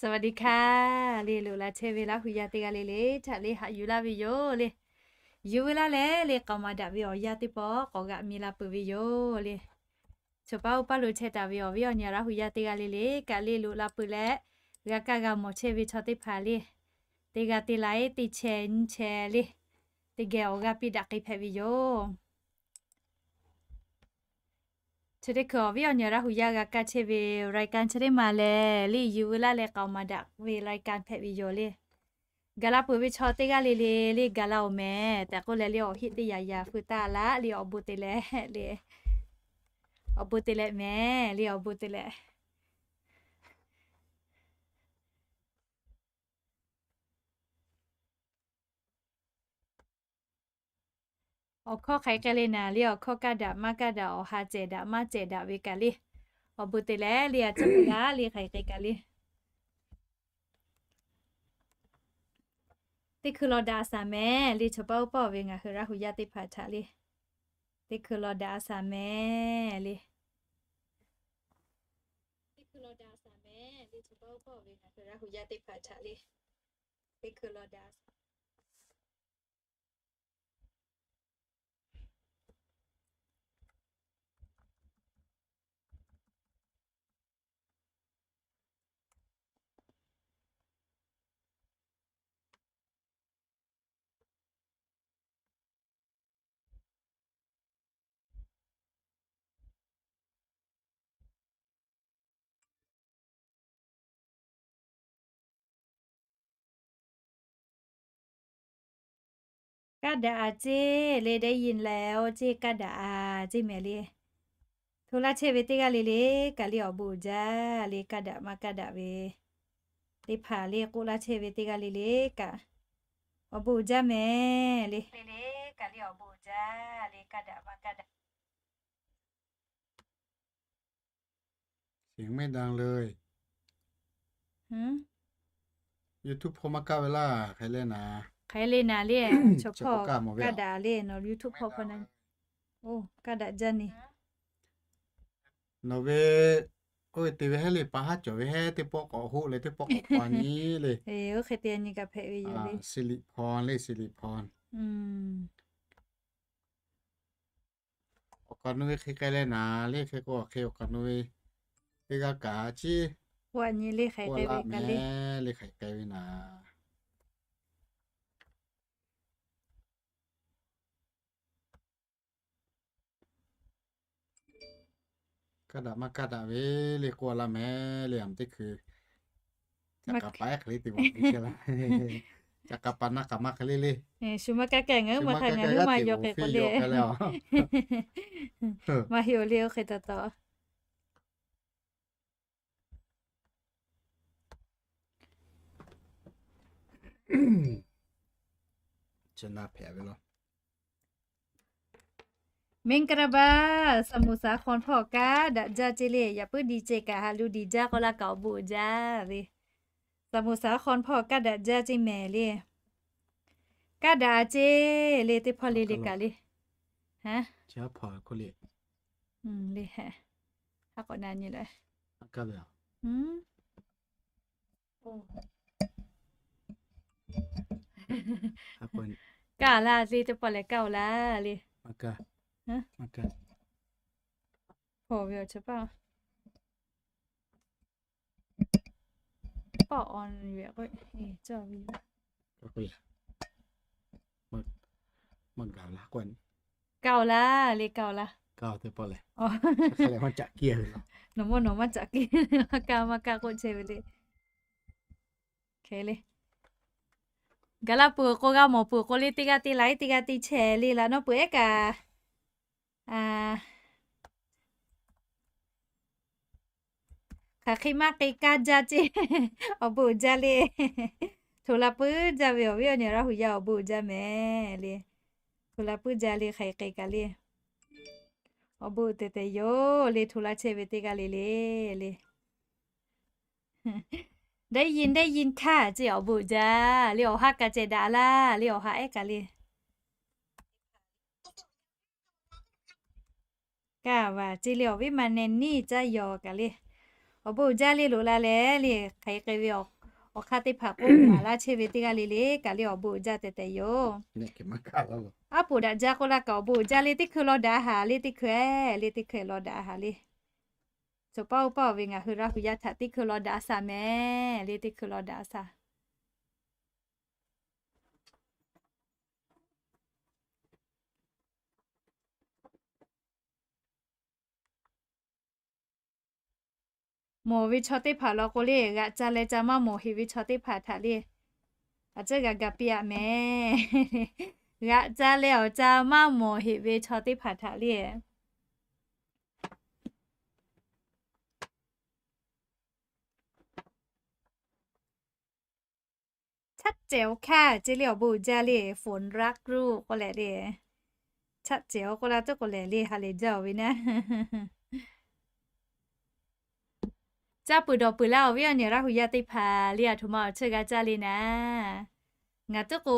สวัสดีค่ะ le, loꞈ la chehˇ ve Laˇ hu yaˇ teˇ g'aˇ le le htaꞈ le haꞈ yuˬ laˇ ve yoˬ le. Yuˬ ve laˇ leh le, k'aoˍ maˍ daꞈ ve awˬ yanˇ teˇ pawˆ k'awꞈ g'aꞈ mi la peuˬ ve yoˬ le. Chaw paˉ oˇ paˉ lo chehˇ taˍ ve awˬ viˉ awˬ nyi Laˇ hu yaˇ teˇ g'aˇ le le kaꞈ le, loꞈ la peuˬ leh g'a kaˇ g'a mawˬ chehˇ ve chaw teˇ hpaˍ le, teˇ g'aˇ te laiˉ teˇ chehˇ nyiˇ chehˇ le, teˇ geh awˬ g'aˇ piˇ daꞈ k'ai hpehꞈ ve yoˬ. Chi teˇ hkui awˬ viˉ awˬ nyi Laˇ hu yaˇ g'a kaˇ chehˇ ve รายการ chi teˇ maˬ lehˬ le, yuˬ ve laˇ leh k'aoˍ maˍ daꞈ ve รายการ hpehꞈ ve yoˬ le. Gaˬ la peuˬ ve chaw teˇ g'aˇ le le le gaˬ la-oˬ mehˍ tehꞈ k'oˆ leh le, awˬ heˆ teˇ yaꞈ yaꞈ feu taˇ laˇ le, awˬ bon te leh le, awˬ bon te leh mehˍ le, awˬ bon te leh. Awˬ hkawˇ hk'aˬ hk'e le naˍ le, awˬ hkawˇ kaˇ daꞈ maˇ kaˇ daꞈ, awˬ ha cehˬ daꞈ maˇ cehˬ daꞈ ve kaꞈ le, awˬ bon te leh le, a ciˉ k'oˆ laˇ le, hk'aˬ hk'e kaꞈ le. Teˇ hkui law daꞈ a shaˍ mehˍ le, chaw paˉ oˇ paˉ ve ngaˬ hui Laˇ hu yaˇ teˇ hpaˍ htaꞈ le. Teˇ hkui law daꞈ a shaˍ mehˍ le. Teˇ hkui law daꞈ a shaˍ mehˍ le, chaw paˉ oˇ paˉ ve ngaˬ hui Laˇ hu yaˇ teˇ hpaˍ htaꞈ le. Teˇ hkui law daꞈ a shaˍ. Kaˇ daꞈ a ceˇ le, ได้ยินแล้ว ceˇ, kaˇ daꞈ a ceˇ mehˍ le. Hto laˇ chehˇ ve teˇ g'aˇ le le kaꞈ le, awˬ bon uiˍ jaˇ le, kaˇ daꞈ maˇ kaˇ daꞈ ve teˇ hpaˍ le, k'oˆ laˇ chehˇ ve teˇ g'aˇ le le kaꞈ, awˬ bon uiˍ jaˇ mehˍ le. เสียงไม่ดังเลย YouTube hpawˇ maˇ kaˇ ve laˇ, hk'aˬ hk'e le naˍ. Hk'aˬ hk'e le naˍ le, chaw hpawˇ kaˇ daꞈ le, nawˬ YouTube hpawˇ hpawˇ na. Oˇ, kaˇ daꞈ jaˇ ne. Nawˬ ve, oˇ ve te ve heˉ le, pa haˉ cawˬ ve heˉ teˇ pawˆ k'awꞈ hoˆ leh teˇ pawˆ k'awꞈ pa nyi le. Oˇ hk'e te nyi kaꞈ hpehꞈ ve yoˬ le. สิริพร le, สิริพร. Awˬ kaꞈ nawˬ ve hk'e k'ai leh naˍ le, hk'e k'o hk'e awˬ kaꞈ nawˬ ve teˇ g'aˇ kaꞈ ciˉ k'oˆ a nyi le, hk'aˬ hk'e k'ai ve kaꞈ le, le hk'aˬ hk'e k'ai ve naˍ. Kaˇ daꞈ maˇ kaˇ daꞈ ve le k'oˆ laˇ mehˍ le, aˬ teˇ hkui. Caꞈ k'aˍ paˍ ehˉ hk'e le te ve laˇ. Caꞈ k'aˍ paˍ naˇ k'aˍ maˇ hk'e le le. Shu maˇ kaˇ kaˇ ngaˬ hui maˇ hk'a ngaˬ hui maˇ yaw hk'e k'o le. Maˇ heˆ-oˬ le, oˇ hk'e taw taw. จะน่าแผลไปแล้ว Mengˍ ka ra ba, สมุทรสาคร hpawˇ kaˇ daꞈ jaˇ ceˇ le, yaꞈ puiˉ diˬ ceh kaꞈ ha lu diˬ jaˇ k'oˆ laˇ kaꞈ awˬ bon uiˍ jaˇ ve. สมุทรสาคร hpawˇ kaˇ daꞈ jaˇ ceˇ mehˍ le. Kaˇ daꞈ a ceˇ le, teˇ hpawˇ le le kaꞈ le. Ha k'awꞈ na nyi le. Kaˇ laˇ le, teˇ pawˆ lehˬ kaˇ-oˬ laˇ le. Hpaw ve awˬ chawˇ paˇ. Pawˆ-a ve k'o, cawˇ ve yoˬ. Kaˇ-oˬ laˇ le, kaˇ-oˬ laˇ. Nawˬ mawˇ nawˬ maˇ caꞈ kiˇ, kaˇ maˇ kaˇ k'oˆ chehˇ ve le. Hk'e le. Gaˬ la peuˬ k'o g'a mawˬ peuˬ k'o le, teˇ g'aˇ te laiˉ teˇ g'aˇ te chehˇ le laꞈ nawˉ peuˬ ehˉ kaꞈ. Hk'aˬ hk'e maˇ k'e kaˇ jaˇ ceˇ, awˬ bon uiˍ jaˇ le. Hto la puiˉ jaˇ ve awˬ viˉ awˬ nyi Laˇ hu yaˇ awˬ bon uiˍ jaˇ mehˍ le. Hto la puiˉ jaˇ le, hk'aˬ hk'e k'ai kaꞈ le. Awˬ bon uiˍ tehꞈ tehꞈ yoˬ le, hto la chehˇ ve teˇ g'aˇ le le le. ได้ยิน ได้ยินค่ะ ceˇ, awˬ bon uiˍ jaˇ le, awˬ ha kaꞈ ceh daꞈ laˇ le, awˬ ha ehˉ kaꞈ le. Kaˇ vaˬ ceˇ le, awˬ viˉ ma neh niˇ caˇ yaw kaꞈ le. Awˬ bon uiˍ jaˇ le, loꞈ la leh le, hk'aˬ hk'e k'ai ve awˬ Awˬ hk'aˇ teˇ hpaˍ k'oˆ maˍ laˇ chehˇ ve teˇ g'aˇ le le kaꞈ le awˬ bon uiˍ jaˇ tehꞈ tehꞈ yoˬ. Aˉ poꞈ daꞈ jaˇ k'oˆ laˇ kaꞈ awˬ bon uiˍ jaˇ le, teˇ hkui law daꞈ haˍ le, teˇ hkui, le teˇ hkui law daꞈ haˍ le. Chaw paˇ oˇ paˇ ve ngaˬ hui Laˇ hu yaˇ htaꞈ teˇ hkui law daꞈ a shaˍ mehˍ le, teˇ hkui law daꞈ a shaˍ. Mawˬ ve chaw teˇ hpaˍ law k'o le, g'aꞈ ca leh ca maˇ mawˬ heꞈ ve chaw teˇ hpaˍ htaꞈ le, a ciˉ g'a ga piˇ aꞈ mehˍ. G'aꞈ ca leh awˬ ca maˇ mawˬ heꞈ ve chaw teˇ hpaˍ htaꞈ le. Chaˆ cehˬ-oˬ hkaˇ ce le awˬ bon uiˍ jaˇ le, ฝนรักลูก k'oˆ leh le. Chaˆ cehˬ-oˬ k'oˆ laˇ tuˉ k'o lehˬ le, ha lehˬ jaˇ-oˬ ve naˉ. Caˇ peuˬ dawˬ peuˬ laˇ awˬ viˉ awˬ nyi Laˇ hu yaˇ teˇ hpaˍ le, aˬ htoꞈ ma awˬ cheuˇ g'a caˇ le naˉ. Ngaˬ tuˉ k'o,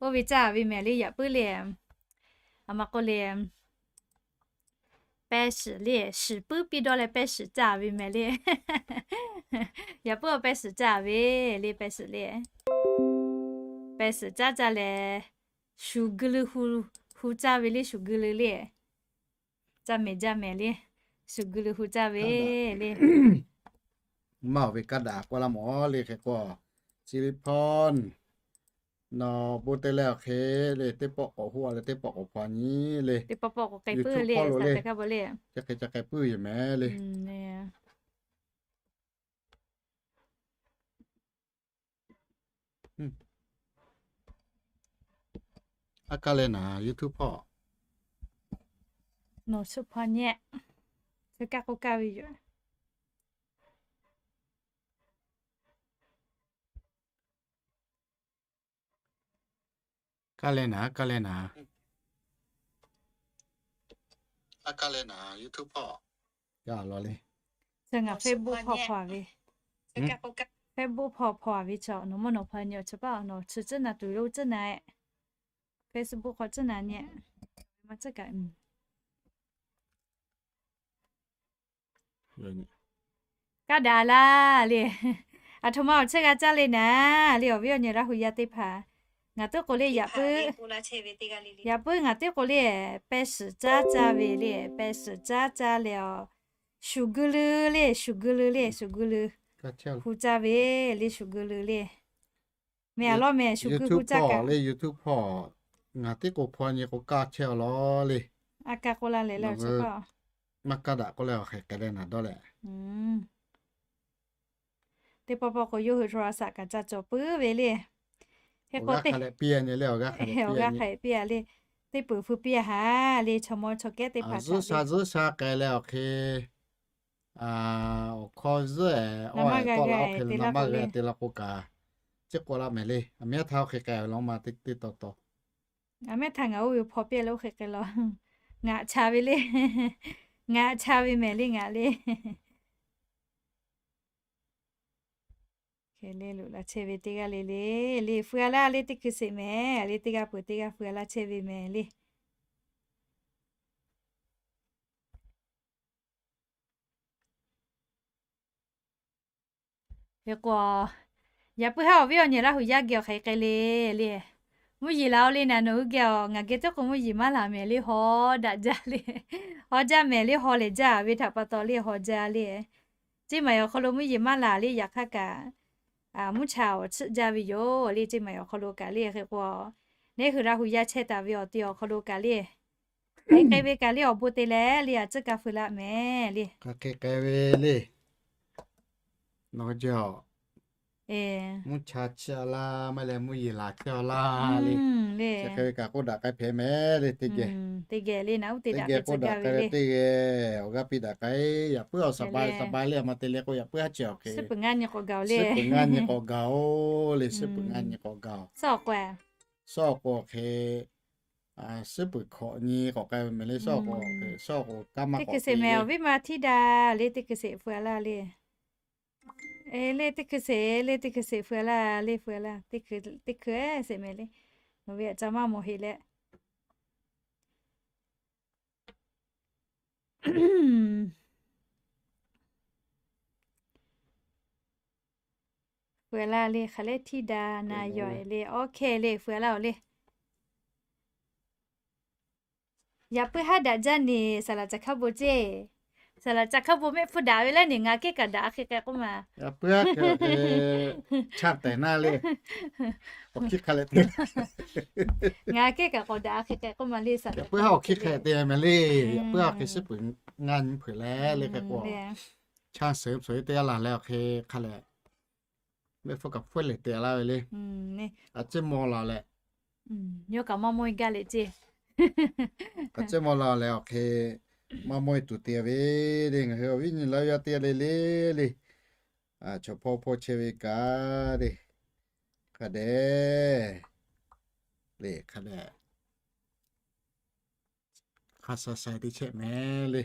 oˇ ve caˇ ve mehˍ le, yaꞈ puiˉ le. A ma k'oˆ le, pehˇ shiˍ le, shiˍ puiˉ piˇ dawˇ leh pehˇ shiˍ caˇ ve mehˍ le. Yaꞈ puiˉ awˬ pehˇ shiˍ caˇ ve le, pehˇ shiˍ le. Pehˇ shiˍ caˇ caˇ leh, shuˍ gui leu hu, hu caˇ ve le, shuˍ gui leu le. Caˇ mehˍ jaˇ mehˍ le, shuˍ gui leu hu caˇ ve le. Maˇ awˬ ve kaˇ daꞈ k'oˆ laˇ mawˬ le, hk'e k'o, chi ve hpawˇ nawˬ bon te leh awˬ hk'e le, teˇ pawˆ k'awꞈ hoˆ leh teˇ pawˆ k'awꞈ hpaw nyi le. Teˇ pawˆ pawˆ k'awꞈ k'ai puiˉ le, k'ai puiˉ yoˬ mehˍ le. Aˉ kaˇ leh naˍ, YouTube hpawˇ nawˬ shu hpaw nyi, kaˇ k'oˆ kaˇ ve yoˬ. Kaˇ leh naˍ, kaˇ leh naˍ, aˉ kaˇ leh naˍ, YouTube hpawˇ kaˇ law le. Ngaˬ Facebook hpawˇ hpaw ve, Facebook hpawˇ hpaw ve chaw nawˬ mawˇ nawˬ hpaw nyi awˬ chi paˇ nawˬ chi tcuhˉ na tuˬ lo tcuhˉ na Facebook hk'aw tcuhˉ na nyi. Maˇ tcuhˉ kaꞈ Kaˇ daꞈ laˇ le. Aˬ htoꞈ ma awˬ chehˇ g'a caˇ le naˍ le, awˬ viˉ awˬ nyi Laˇ hu yaˇ teˇ hpaˍ. Ngaˬ teˇ k'o le, yaꞈ puiˉ ngaˬ teˇ k'o le, pehˇ shiˍ caˉ caˇ ve le, pehˇ shiˍ caˉ caˇ leh a, shuˍ gui leu le, shuˍ gui leu le, shuˍ gui leu hu caˇ ve le, shuˍ gui leu le. Mehˍ a lawˇ mehˍ, shuˍ gui hu caˇ kaꞈ le, YouTube hpawˇ ngaˬ teˇ k'o hpaw nyi k'o kaˇ chehˇ a lawˇ le. A kaˇ k'oˆ laˇ leh le, maˇ kaˇ daꞈ k'oˆ leh awˬ hk'e k'ai leh naˍ dawˇ leh Teˇ pawˆ pawˆ k'o yawˇ hui โทรศัพท์ kaꞈ ca cawˬ puiˉ ve le. Hk'e k'o teˇ, awˬ g'aˇ hk'a leh piˇ a le. Teˇ peuˬ hpu piˇ a haˍ le, chaw mawˇ chaw kehˉ teˇ hpaˍ zuhˆ sha zuhˆ sha k'ai leh awˬ hk'e, awˬ hkawˇ zuhˆ-e, awˬ hkawˇ la awˬ hk'e le na maˇ g'a te la k'o kaꞈ, chi k'oˆ laˇ mehˍ le. Aˬ miˉ htaˇ oˇ hk'e k'ai law ma teˇ taw taw. Aˬ miˉ htaˇ ngaˬ oˇ ve hpaw piˇ leh oˇ hk'e k'ai law. Ngaˬ cha ve le. Ngaˬ cha ve mehˍ le, ngaˬ le. Hk'e le loꞈ la chehˇ ve teˇ g'aˇ le le, le feu a laˇ le, teˇ hkui sheˍ mehˍ le, teˇ g'aˇ peuˬ teˇ g'aˇ feu a laˇ chehˇ ve mehˍ le. Hk'e k'o, yaꞈ puiˉ haˉ awˬ viˉ awˬ nyi Laˇ hu yaˇ geh awˬ hk'e k'ai le le. Mvuhˇ yeˬ laˬ-o le naˍ, nawˬ hui geh awˬ ngaˬ geh teˇ k'o mvuhˇ yeˬ maˇ laˬ mehˍ le, haw daꞈ jaˇ le. Haw jaˇ mehˍ le, haw lehˬ jaˇ ve htaꞈ pa taw le haw jaˇ le. Ceˇ maˬ awˬ hk'aw lo mvuhˇ yeˬ maˇ laˬ le, yaꞈ hk'aˇ kaꞈ mvuhˇ cha awˬ chiˆ jaˇ ve yoˬ le. Ceˇ maˬ awˬ hk'aw lo kaꞈ le, hk'e k'o, neˉ hui Laˇ hu yaˇ chehˇ taˍ ve awˬ te awˬ hk'aw lo kaꞈ le, hk'e k'ai ve kaꞈ le awˬ bon te leh le, a ciˉ kaˇ feu laˇ mehˍ le. Hk'e k'ai ve le. Nawˬ hui jehˬ, mvuhˇ cha chiˇ a laˇ maˇ leh mvuhˇ yeˬ laˬ chehˇ a laˇ le. Chi hk'e ve kaꞈ k'oˆ daꞈ k'ai hpehꞈ mehˍ le, teˇ geh. Teˇ geh le naˍ, teˇ geh k'oˆ daꞈ k'ai ve teˇ geh, awˬ g'aˇ piˇ daꞈ k'ai, yaꞈ puiˉ awˬ saˍ ba saˍ ba le, a ma te le k'o yaꞈ puiˉ haˉ chehˇ awˬ hk'e, suhˉ peuˬ ngaˇ nyi k'awꞈ gaˬ le. Suhˉ peuˬ ngaˇ nyi k'awꞈ gaˬ-o le, suhˉ peuˬ ngaˇ nyi k'awꞈ gaˬ-o. Suhˉ awˬ k'o, suhˉ awˬ k'o hk'e, suhˉ peuˬ hkawꞈ nyi k'awꞈ k'ai ve mehˍ le, suhˉ awˬ k'o, suhˉ awˬ k'o kaˇ maˇ k'awꞈ te le. Awˬ viˉ ma htiˇ daꞈ le, teˇ hkui sheˍ feu a laˇ le. Le teˇ hkui sheˍ, le teˇ hkui sheˍ feu a laˇ le, feu a laˇ. Teˇ hkui sheˍ mehˍ le. Nawˬ ve aꞈ ca maˇ mawˬ heˆ leh. Peuˬ laˇ le, hk'aˬ lehˬ htiˇ daꞈ na yawˬ le, OK le, peuˬ laˇ-oˬ le. Yaꞈ puiˉ haˉ daꞈ jaˇ neˬ, saˍ laꞈ caˬ hkaˉ bon ceˇ. Saˍ laꞈ caˬ hkaˉ bon mehˆ hpfuhˇ daꞈ ve leh neˬ, ngaˬ kehˉ kaꞈ daꞈ a hk'e k'ai k'oˆ ma. Yaꞈ puiˉ haˉ hk'e, chaˇ tehˬ naˇ le. Awˬ hkiˇ hk'a leh te. Ngaˬ kehˉ kaꞈ k'awꞈ daꞈ a hk'e k'ai k'oˆ ma le, saˍ laꞈ caˬ hkaˉ bon ceˇ. Yaꞈ puiˉ haˉ awˬ hkiˇ hk'e te meh le. Yaꞈ puiˉ awˬ hk'e shiˉ peuˬ ngaˇ nyi hpeuꞈ leh le hk'e k'o, chaˇ suhˍ suhˍ te a laˬ leh awˬ hk'e hk'a leh mehˆ hpfuhˇ kaꞈ hpfuhˇ lehˬ te laˇ ve le. A ciˉ maw la leh, yawˇ kaꞈ maˇ mawˇ-e gaˇ leh ceˇ. A ciˉ maw la leh awˬ hk'e maˇ mawˇ-e tuˬ te ve le. Ngaˬ hui awˬ viˉ nyi laˇ yaˇ teˇ g'aˇ le le le, chaw hpawˇ hpawˇ chehˇ ve kaꞈ le, hk'a dehꞈ le hk'a dehꞈ hk'a sha sha te chehˇ meh le.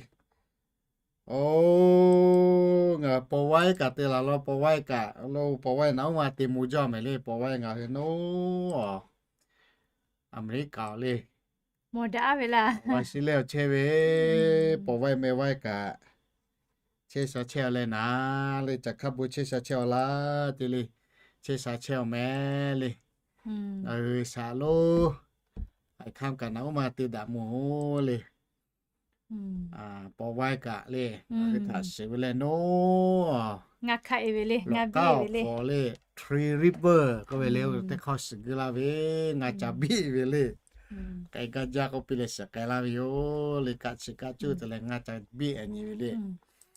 Oˬ, ngaˬ paw waiˉ kaꞈ te laˬ law, paw waiˉ kaꞈ lo, paw waiˉ naꞈ uˉ ma te mvuh jaˇ meh le. Paw waiˉ ngaˬ hui naˉ, Aˍmeˍriˆkaˍ le, mawˬ daꞈ ve laˇ, Australia chehˇ ve, paw waiˉ meh waiˉ kaꞈ chehˇ sha chehˇ-aw leh naˍ le, caˬ hkaˉ bon chehˇ sha chehˇ-aw laˇ te le, chehˇ sha chehˇ-aw meh le. Ngaˬ hui shaˍ loˉ haiˬ hkanˇ kaꞈ naꞈ uˉ ma te daꞈ mvuh le. Paw waiˉ kaꞈ le, ngaˬ hui htaꞈ shiˍ ve leh naˉ, ngaˇ hkaˆ-e ve le, ngaˇ biˇ ve le, le Three River k'oˆ ve le, teˇ hk'awˇ shiˍ guˇ laˇ ve, ngaˇ ca biˇ ve le. K'ai gaˇ jaˇ k'oˆ piˇ leh shiˍ k'ai laˇ ve yoˬ le. Kaˆ chi kaˆ cuˇ te leh ngaˇ ca biˇ-a nyi ve le.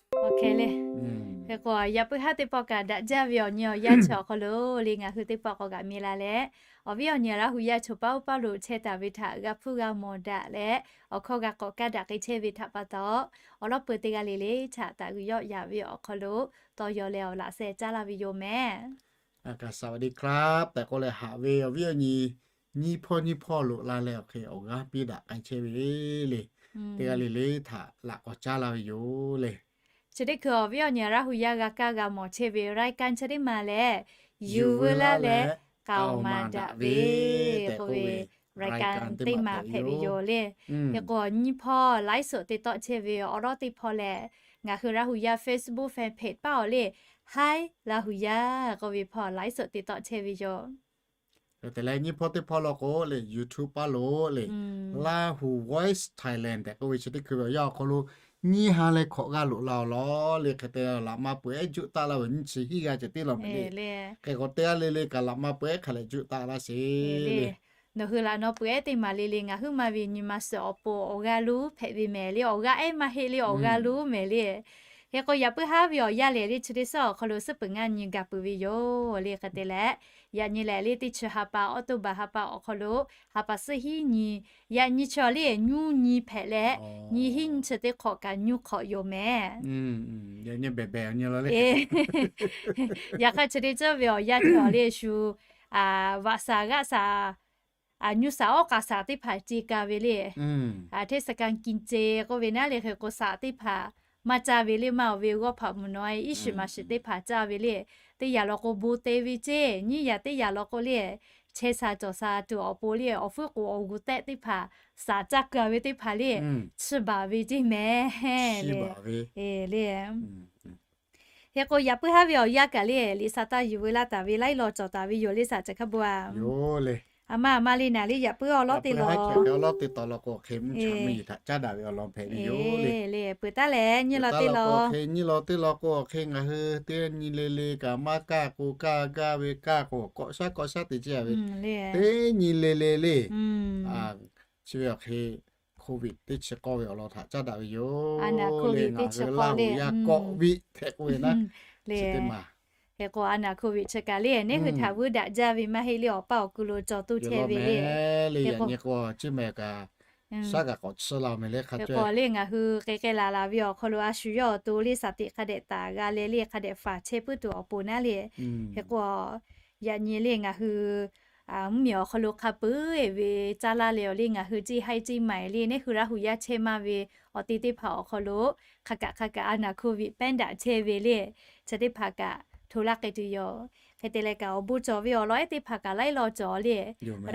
Hk'e k'o, yaꞈ puiˉ haˉ teˇ pawˆ kaꞈ daꞈ jaˇ ve awˬ nyi awˬ yanˇ chi awˬ hk'aw lo le, ngaˬ hui teˇ pawˆ k'awꞈ g'aꞈ mi la leh, awˬ viˉ awˬ nyi Laˇ huˍ yaˇ chaw paˉ oˇ paˉ lo chehˇ taˍ ve htaꞈ g'a hpuˇ g'a mawˬ daꞈ leh, awˬ hkawˇ g'a k'awꞈ kaˇ daꞈ k'ai chehˇ ve htaꞈ pa taw, awˬ lawˉ peuˬ teˇ g'aˇ le le htaꞈ taˍ g'uiˬ yawˆ yaꞈ ve awˬ hk'aw lo tawˇ yaw leh awˬ laꞈ sheh caˉ laˇ ve yoˬ meh. สวัสดีครับ tehꞈ k'oˆ leh haꞈ ve awˬ viˉ awˬ nyi nyiˇ hpawˇ nyiˇ hpawˇ loꞈ la leh awˬ hk'e awˬ g'aˇ piˇ daꞈ k'ai chehˇ ve le. Teˇ g'aˇ le le htaꞈ laꞈ k'awꞈ caˉ laˇ ve yoˬ le. Chi teˇ hkui awˬ viˉ awˬ nyi Laˇ huˍ yaˇ g'a kaˇ g'a mawˬ chehˇ ve รายการ chi teˇ ma lehˬ, yuˬ veu laˇ leh k'aoˍ maˍ daꞈ ve tehꞈ k'oˆ ve รายการ teˇ ma hpehꞈ ve yoˬ le. Hk'e k'o, nyiˇ hpawˇ ไลฟ์สด te tawˆ chehˇ ve awˬ lawˉ teˇ hpawˇ lehˬ, ngaˬ hui Laˇ huˍ yaˇ Facebook fan page paˇ-oˬ le, Hi Laˇ huˍ yaˇ k'oˆ ve hpawˇ ไลฟ์สด te tawˆ chehˇ ve yoˬ. Te leh nyiˇ hpawˇ teˇ hpawˇ law k'o le, YouTube paˇ lo le, Lahu Voice Thailand tehꞈ k'oˆ ve chi teˇ hkui ve awˬ yanˇ awˬ hk'aw lo nyiˇ ha leh hkawꞈ g'aˇ loꞈ la-oˬ law le. Hk'e te laꞈ ma peuˬ ehˉ juˆ taˆ laˇ ve nyiˇ chi hiˉ g'aˇ ceh tiˉ law meh le. Hk'e k'o teˇ g'aˇ le le kaꞈ laꞈ ma peuˬ ehˉ hk'a leh juˆ taˆ laˇ sheˍ le. Nawˬ hui laꞈ naw peuˬ ehˉ teˇ maˬ le le ngaˬ huiˉ ma ve nyi ma suhˍ awˬ pon awˬ g'aˇ lonˉ hpehꞈ ve mehˍ le. Awˬ g'aˇ ehˉ maˇ heˆ le, awˬ g'aˇ lonˉ mehˍ le. Hk'e k'o, yaꞈ puiˉ haˉ ve awˬ yanˇ lehˬ le, chi teˇ suhˉ awˬ hk'aw lo suhˉ peuˬ ngaˇ nyi gaˬ peuˬ ve yoˬ le. Hk'e te leh, yaꞈ nyi lehˬ le, teˇ chi ha pa, October ha pa awˬ hk'aw lo ha pa suhˉ hiˉ nyi, yaꞈ nyi chi le, nyuˇ nyi hpehꞈ leh, nyi hiˉ nyi chi teˇ hk'awꞈ kaꞈ nyuˇ hk'awꞈ yoˬ mehˍ. Yaꞈ hk'aˇ chi teˇ ceuˬ ve awˬ yanˇ chi awˬ le shu, vaꞈ shaˍ g'aˆ shaˍ, nyuˇ shaˍ awˉ k'a shaˍ teˇ hpaˍ ce ka ve le. เทศกาลกินเจ k'oˆ ve naˉ le. Hk'e k'o, shaˍ teˇ hpaˍ maˇ caˇ ve le, maˇ awˬ ve g'awˇ hpaꞈ mvuhˬ nawˉ iˉ shiˍ maˍ shiˍ teˇ hpaˍ caˇ ve le. Teˇ yanˇ law k'o, bon te ve ceˇ. Nyiˇ yanˇ teˇ yanˇ law k'o le, chehˇ sha cawˬ sha tuˬ awˬ pon le, awˬ fuiˉ k'oˍ awˬ g'uˬ tehˆ teˇ hpaˍ shaˍ caˇ ka ve teˇ hpaˍ le, chiˇ baˬ ve ceˇ mehˍ le. Hk'e k'o, yaꞈ puiˉ haˉ ve awˬ yanˇ kaꞈ le, liꞈ sha taˇ yuˬ veu laˇ taˍ ve laiˉ law cawˬ taˍ ve yoˬ le, saˍ caˬ hkaˇ bon-a. A ma a ma le naˍ le, yaꞈ puiˉ awˬ lawˉ teˇ law, awˬ lawˉ teˇ taw law k'o hk'e mvuhˇ cha miˬ htaꞈ caˉ daꞈ ve awˬ lawn hpehꞈ ve yoˬ le. Peuˬ taˉ leh nyiˇ law teˇ law, nyiˇ law teˇ law k'o hk'e ngaˬ hui teˇ nyi le le kaꞈ maˇ kaˇ k'o kaˇ gaˇ ve, kaˇ k'o k'awꞈ shaˉ k'awꞈ shaˉ te ceˇ a ve, teˇ nyi le le le. Chi ve awˬ hk'e COVID teˇ chi k'awˇ ve awˬ lawn htaꞈ caˉ daꞈ ve yoˬ le. Ngaˬ hui Laˇ huˍ yaˇ kawˆ viˆ hpehꞈ k'oˆ ve naˉ le. Hk'e k'o, a naˍ COVID chi kaꞈ le, neˇ hui htaꞈ vuiˇ daꞈ jaˇ ve maˇ heˆ le, awˬ paˇ awˬ kuˬ lo cawˬ tuˬ chehˇ ve le. Yaꞈ nyi k'o, chi mehˍ kaꞈ shaˉ kaꞈ k'awꞈ chiˇ la meh le. Hk'e k'o le, ngaˬ hui k'ai k'ai laˬ laˬ ve awˬ hk'aw lo a shu yawˇ awˬ to le shaˍ tiꞈ hk'a dehꞈ taˍ g'a leh le, hk'a dehꞈ faˍ chehˇ puiˉ tuˬ awˬ pon naˉ le. Hk'e k'o, yaꞈ nyi le ngaˬ hui mvuhˇmiˬ awˬ hk'aw lo hk'a peuˬ-e ve caˇ laˇ leh awˬ le, ngaˬ hui ceˇ haiˉ ceˇ maiˍ le, neˇ hui Laˇ huˍ yaˇ chehˇ maˇ ve awˬ te teˇ hpaˍ awˬ hk'aw lo hk'a kaꞈ hk'a kaꞈ a naˍ COVID pehˉ daꞈ chehˇ ve le. Chi teˇ hpaˍ kaꞈ hto laˇ k'ai tuˬ yoˬ. Hk'e te leh kaꞈ awˬ bon cawˬ ve awˬ lawn ehˉ teˇ hpaˍ kaꞈ laiˉ law cawˬ le.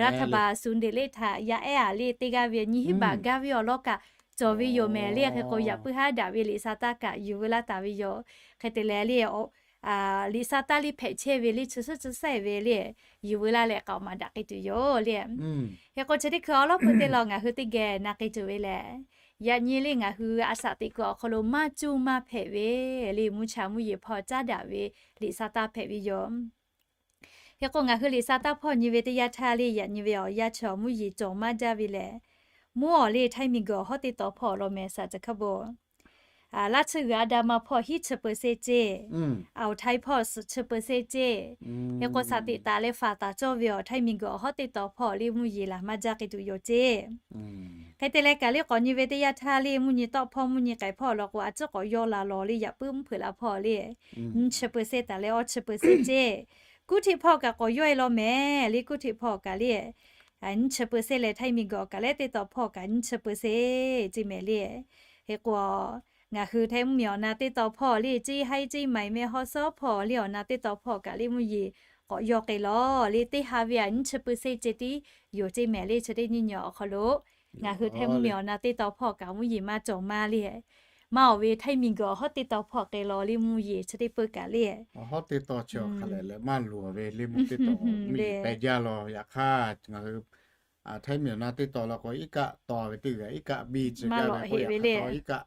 รัฐบาล suhˍ ndeꞈ le htaꞈ yaˇ ehˉ a le teˇ g'aˇ ve nyiˇ hinˉ baꞈ gaˇ ve awˬ lawn kaꞈ cawˬ ve yoˬ mehˍ le. Hk'e k'o, yaꞈ puiˉ haˉ daꞈ ve liꞈ sha taˇ kaꞈ yuˬ veu laˇ taˍ ve yoˬ. Hk'e te leh le, liꞈ sa taˇ liˇ hpehꞈ chehˇ ve le, chi suhˉ chi saiˉ ve le, yuˬ veu laˇ leh k'aoˍ maˍ daꞈ k'ai tuˬ yoˬ le. Hk'e k'o chi teˇ hkui awˬ lawn pui teˇ lawn ngaˬ hui teˇ geh na k'ai tuˬ ve lehˬ, yaꞈ nyi le ngaˬ hui a shaꞈ teꞈ kuiˬ awˬ hk'aw lo maˇ cuˇ maˇ hpehꞈ ve le, mvuhˇ cha mvuhˇ yeˬ hpawˇ caˉ daꞈ ve liꞈ sa taˇ hpehꞈ ve yoˬ. Hk'e k'o ngaˬ hui liꞈ sa taˇ hpawˇ nyi ve teˇ yanˇ htaˇ le, yaꞈ nyi ve awˬ yanˇ chi awˬ mvuhˇ yeˬ cawˬ maˇ jaˇ ve lehˬ, mvuhˇ awˬ le htaiˇ miˬguiˬ awˬ hawˉ teˇ taw hpawˇ law meh shaˍ ca hk'a bo laˇ tsuhˇ g'uiˬ a da ma hpawˇ hiˉ chi peuˬ se ceˇ, awˬ htaiˇ hpawˇ suhˍ chi peuˬ se ceˇ. Hk'e k'o shaˍ teꞈ taˍ leh faˍ taˍ cawˇ ve awˬ htaiˇ miˬguiˬ awˬ hawˉ teˇ taw hpawˇ le mvuhˇ yeˬ laˬ maˇ jaˇ k'ai tuˬ yoˬ ceˇ. Hk'e te leh kaꞈ le k'awꞈ nyi ve teˇ yanˇ htaˇ le mvuhˇ nyi tawˆ hpawˇ mvuhˇ nyi k'ai hpawˇ law k'o a ciˉ k'awꞈ yawˇ la law le yaꞈ puiˉ mvuhˇ hpeuꞈ la hpawˇ le nyiˇ chi peuˬ se taˍ leh awˇ chi peuˬ se ceˇ. Kuˉ htiˆ hpawˇ kaꞈ k'awꞈ yawˇ e law meh le, kuˉ htiˆ hpawˇ kaꞈ le nyiˇ chi peuˬ se leh htaiˇ miˬguiˬ kaꞈ leh teˇ taw hpawˇ kaꞈ nyiˇ chi peuˬ se ceˇ meh le. Hk'e k'o ngaˬ hui htaiˇ mvuhˇ miˬ awˬ na teˇ taw hpawˇ le ceˇ haiˉ ceˇ maiˍ meh haw sawˉ hpawˇ le awˬ na teˇ taw hpawˇ kaꞈ le mvuhˇ yeˬ k'awꞈ yawˇ k'ai law le teˇ ha ve a nyiˇ chi peuˬ se ceˇ tiˉ yoˬ ceˇ meh le chi teˇ nyiˇ nyi awˬ hk'aw lo ngaˬ hui htaiˇ mvuhˇ miˬ awˬ na teˇ taw hpawˇ kaꞈ mvuhˇ yeˬ maˇ cawˬ maˇ le. Maˇ awˬ ve htaiˇ miˬguiˬ awˬ hawˉ teˇ taw hpawˇ k'ai law le mvuhˇ yeˬ chi teˇ peuˬ kaꞈ le. Awˬ hawˉ teˇ taw chi awˬ hk'a lehˬ leh maˇ luˬ ve le mvuhˇ teˇ taw mvuhˇ yeˬ peh jaˇ law. Yaꞈ hk'aˇ ngaˬ hui htaiˇ miˬ awˬ na teˇ taw law k'o iˉ kaˆ taw ve teˇ g'aˇ iˉ kaˆ biˇ chi gaˇ ve k'o yaꞈ hk'aˇ taw iˉ kaˆ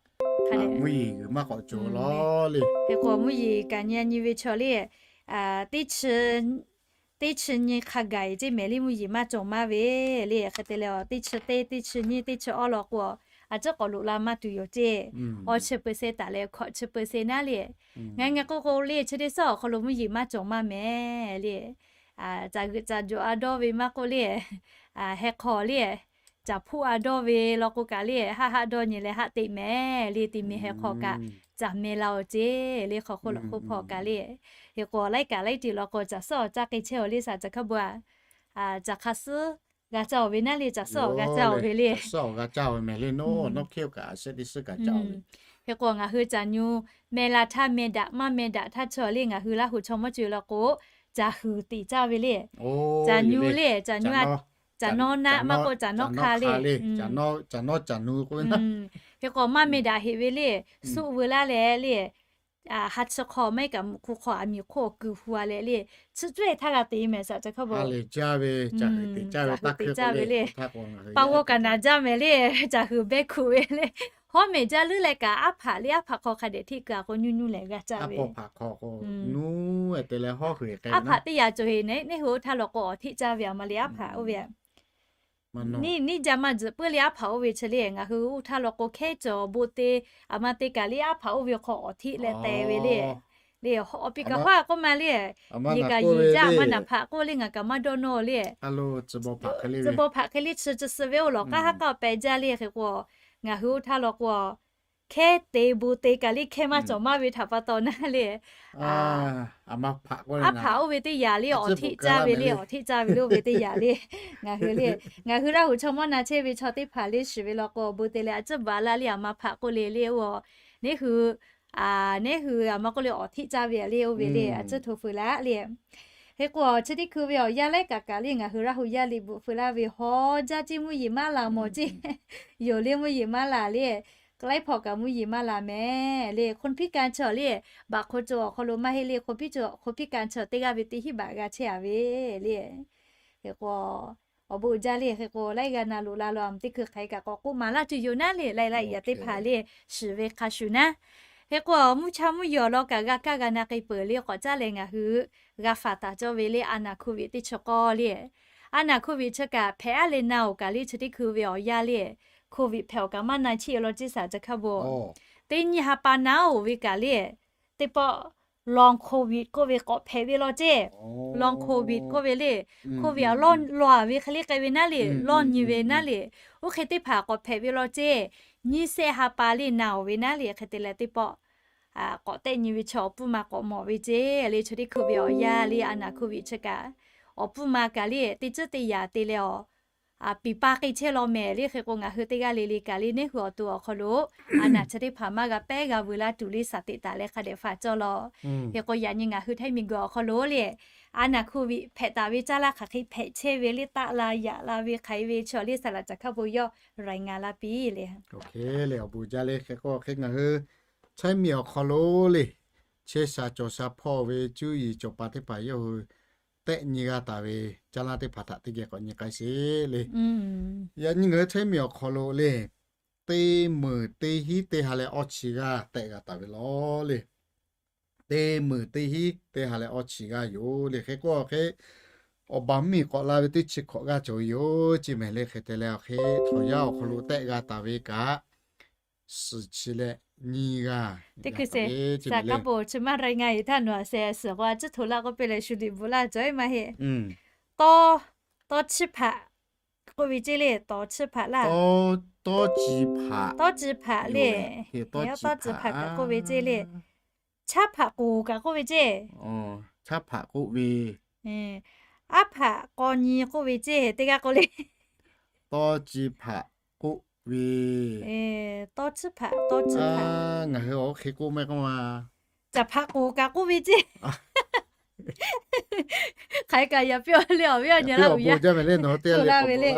mvuhˇ yeˬ g'uiˬ maˇ k'awꞈ cawˬ law le. Hk'e k'o mvuhˇ yeˬ kaꞈ nyi nyi ve chaw le teˇ chi nyi hk'a gaˬ ceˇ meh le mvuhˇ yeˬ maˇ cawˬ maˇ ve le. Hk'e te leh teˇ chi teˇ, teˇ chi nyiˇ, teˇ chi awˇ law k'o a ciˉ k'awꞈ loꞈ la maˇ tuˬ yoˬ ceˇ. Awˇ chi peuˬ se taˍ leh hkawꞈ chi peuˬ se naˉ le. Ngaˬ ngaˬ k'oˆ k'o le chi teˇ suhˉ awˬ hk'aw lo mvuhˇ yeˬ maˇ cawˬ maˇ meh le. Caˬ g'euꞈ caˬ jawˬ a dawˇ ve maˇ k'oˆ le, heh hk'aw le, caˬ hpuˆ a dawˇ ve law k'o kaꞈ le haˆ haˆ dawˇ nyi leh haˆ teꞈ meh le te meh heh hk'aw kaꞈ caˬ meh la awˬ ceˇ le hk'aw hk'oˆ lawꞈ hk'oˆ hpawˇ kaꞈ le. Hk'e k'o laiˉ kaꞈ laiˉ tiˍ law k'o caˬ suhˉ awˬ caˇ k'e chehˇ awˬ le shaˍ ca hk'a bo a, caˬ hk'a suhˉ g'a caˇ awˬ ve naˉ le, caˬ suhˉ awˬ g'a caˇ awˬ ve le. Hk'e k'o ngaˬ hui caˬ nyu meh la htaˇ meh daꞈ maˇ meh daꞈ htaˇ chaw le ngaˬ hui Laˇ huˍ chaw mawˇ co law k'o caˬ huiˍ teꞈ caˇ ve le. Caˬ nyu le, caˬ nyu, caˬ nawˇ naˆ maˇ k'o caˬ nawˇ hk'a le. Hk'e k'o maˇ meh daꞈ heꞈ ve le, suˆ veu laˇ leh le, ha chi hk'aw maˇ heˆ kaꞈ muꞈ hk'u hk'aw a miˬ hk'oˆ kuiˬ hu a leh le, chi cuˇ e htaˇ g'a te meh shaˍ ca hk'a bo. Caˬ huiˍ teꞈ caˇ ve le. Pa g'aw kaꞈ naˍ jaˇ meh le, caˬ huiˍ behˇ hkuꞈ ve le. Hawˉ mehˍ jaˇ leuˉ leh kaꞈ aˉ hpaꞈ le aˉ hpaꞈ hk'aw hk'a dehꞈ hteˆ keu a k'o nyu nyu lehˬ g'a caˇ ve. Aˉ hpaꞈ te leh hawˉ huiˍ k'ai aˉ hpaꞈ teˇ yaꞈ cawˬ heꞈ neˉ hui oˇ htaˇ law k'o awˬ hteˆ caˇ ve a ma le aˉ hpaꞈ oˇ ve neˇ jaˇ maˇ tzuhꞈ puiˉ le aˉ hpaꞈ oˇ ve chi le ngaˬ hui oˇ htaˇ law k'o hkehˉ cawˬ bon te a ma te kaꞈ le aˉ hpaꞈ oˇ ve hk'aw awˬ hteˆ leh te ve le. Le awˬ piˇ kaꞈ hawˉ k'oˆ ma le, yeˬ kaꞈ yeˬ jaˇ maˇ naˍ hpaꞈ k'oˆ le ngaˬ kaꞈ maˇ dawˇ nawˇ le. Tcuh baw hpaꞈ hk'e le tcuh baw hpaꞈ hk'e le chi chi suh ve oˇ lawˬ k'aˉ haˉ k'aw peh jaˇ le hk'e k'o, ngaˬ hui oˇ htaˇ law k'o hkehˉ te bon te kaꞈ le hkehˉ maˇ cawˬ maˇ ve htaꞈ pa taw naˉ le. Aˉ hpaꞈ oˇ ve teˇ yaꞈ le awˬ hteˆ caˇ ve le, awˬ hteˆ caˇ ve le oˇ ve teˇ yaꞈ le. Ngaˬ hui le, ngaˬ hui Laˇ huˍ chaw mawˇ na chehˇ ve chaw teˇ hpaˍ le shiˍ ve law k'o bon te leh a ciˉ baˬ laˇ le a ma hpaꞈ k'oˆ le le oˇ, neˇ hui neˇ hui a ma k'oˆ le awˬ hteˆ caˇ ve a le oˇ ve le a ciˉ hto feu laˇ le. Hk'e k'o chi teˇ hkui ve awˬ yanˇ laiˉ kaꞈ kaꞈ le ngaˬ hui Laˇ huˍ yaˇ liꞈ bvuhꞈ feu laˇ ve hawˉ jaˇ ceˇ mvuhˇ yeˬ maˇ la mawˬ ceˇ. Yoˬ le mvuhˇ yeˬ maˇ la le. Laiˉ hpawˇ kaꞈ mvuhˇ yeˬ maˇ la meh le. คนพิการ chaw le, baꞈ hk'o cawˬ awˬ hk'aw lo maˇ heˆ le, คนพิการ chaw teˇ g'aˇ ve teˇ hinˉ baꞈ g'a chehˇ a ve le. Hk'e k'o awˬ bon uiˍ jaˇ le. Hk'e k'o laiˉ g'a na loꞈ la lo a ma teˇ hkui hk'aˬ hk'e kaꞈ k'awꞈ k'oˆ maˍ laˇ tuˬ yoˬ naˉ le, laiˉ laiˉ yaꞈ teˇ hpaˍ le shiˍ ve hk'a shuˍ naˉ. Hk'e k'o mvuhˇ cha mvuhˇ yeˬ awˬ lawn kaꞈ g'a kaˇ g'a na k'ai peuˬ le k'awꞈ caˉ leh ngaˬ hui g'a faˍ taˍ cawˇ ve le a naˬ โควิด teˇ chi k'awˇ le. A naˬ โควิด chi kaꞈ hpehꞈ aˉ leh na oˬ kaꞈ le chi teˇ hkui ve awˬ yanˇ le, โควิด hpehꞈ awˬ kaꞈ maˇ na cheˇ law ceˇ shaˍ ca hk'a bo. Teˇ nyi ha pa na oˬ ve kaꞈ le, teˇ pawˆ ลองโควิด k'oˆ ve k'awꞈ hpehꞈ ve law ceˇ. ลองโควิด k'oˆ ve le, โควิด awˬ lawn law a ve hk'e le k'ai ve naˉ le, lawn nyi ve naˉ le, oˇ hk'e teˇ hpaˍ k'awꞈ hpehꞈ ve law ceˇ. Nyiˇ sehˆ ha pa le na oˬ ve naˉ le hk'e te leh teˇ pawˆ k'awꞈ tehˆ nyi ve chaw awˬ pfuhˇ ma k'awꞈ mawˬ ve ceˇ le. Chi teˇ hkui ve awˬ yanˇ le a naˬ โควิด chi kaꞈ awˬ pfuhˇ ma kaꞈ le teˇ ceuˉ teˇ yaꞈ te leh awˬ piˍ pa k'ai chehˇ law mehˍ le. Hk'e k'o ngaˬ hui teˇ g'aˇ le le kaꞈ le neˇ hui awˬ to awˬ hk'aw lo a naˬ chi teˇ hpaˍ maˇ g'a pehˉ g'a veu laˇ tuˬ le shaˍ teꞈ taˍ leh hk'a dehꞈ faˍ cawˇ law. Hk'e k'o yaꞈ nyi ngaˬ hui htaiˇ miˬguiˬ awˬ hk'aw lo le a naˬ โควิด hpehꞈ taˍ ve caˇ laˇ hk'aˬ hk'e hpehꞈ chehˇ ve le taˆ la yaꞈ la ve hk'aˬ hk'e ve chaw le shaˍ laꞈ ca hk'a bon yawˇ รายงาน la piˇ le. Awˬ bon jaˇ le. Hk'e k'o hk'e ngaˬ hui htaiˇ miˬ awˬ hk'aw lo le chehˇ sha cawˬ sha hpawˇ ve cuˇ yiˍ cawˬ pa teˇ hpaˍ yawˇ hui tehˆ nyi g'a taˍ ve caˇ lanˇ teˇ hpaˍ htaꞈ teˇ geh k'awꞈ nyi k'ai sheˍ le. Yaꞈ nyi ngaˬ hui Chaiˇ miˬ awˬ hk'aw lo le, teˇ meunˍ teˇ hinˉ teˇ ha leh awˇ chi g'aˇ tehˆ g'a taˍ ve law le. Teˇ meunˍ teˇ hinˉ teˇ ha leh awˇ chi g'aˇ yoˬ le. Hk'e k'oˆ hk'e, awˬ baˬ miˬ k'awꞈ la ve teˇ chi hkawꞈ g'aˇ cawˬ ve yoˬ ceˇ mehˍ le. Hk'e te leh awˬ hk'e htawnˍ yaˇ awˬ hk'aw lo tehˆ g'a taˍ ve kaꞈ, suhˍ chi leh nyi g'aˇ, teˇ hkui seˍ, saˍ kaˉ poˍ chi maˇ rai nga iˍ htaˇ nawˬ a seh suhˍ k'o a ciˉ hto laˇ k'oˆ piˇ leh shu liꞈ bvuhꞈ laˇ cawˬ e maˇ heˆ. Tawˇ, tawˇ chiˇ hpaꞈ k'oˆ ve ceˇ le, tawˇ chiˇ hpaꞈ laˇ. Tawˇ chi hpaꞈ le, tawˇ chi hpaꞈ kaꞈ k'oˆ ve ceˇ le. Chaˇ hpaꞈ k'oˍ kaꞈ k'oˆ ve ceˇ. Chaˇ hpaꞈ k'oˆ ve. Aˉ hpaꞈ k'aw nyi k'oˆ ve ceˇ, teˇ g'aˇ k'oˆ le. Tawˇ chi hpaꞈ k'oˆ ve. Tawˇ chiˇ hpaꞈ, tawˇ chiˇ hpaꞈ. Ngaˬ hui awˬ hk'e k'oˆ mehˆ k'oˆ ma. Caˬ hpaꞈ k'oˍ kaꞈ k'oˆ ve ceˇ. Hk'aˬ hk'e kaꞈ yaꞈ piˇ le, awˬ viˉ awˬ nyi laˇ uiˍ yaˇ ve le, nawˬ te la ve le.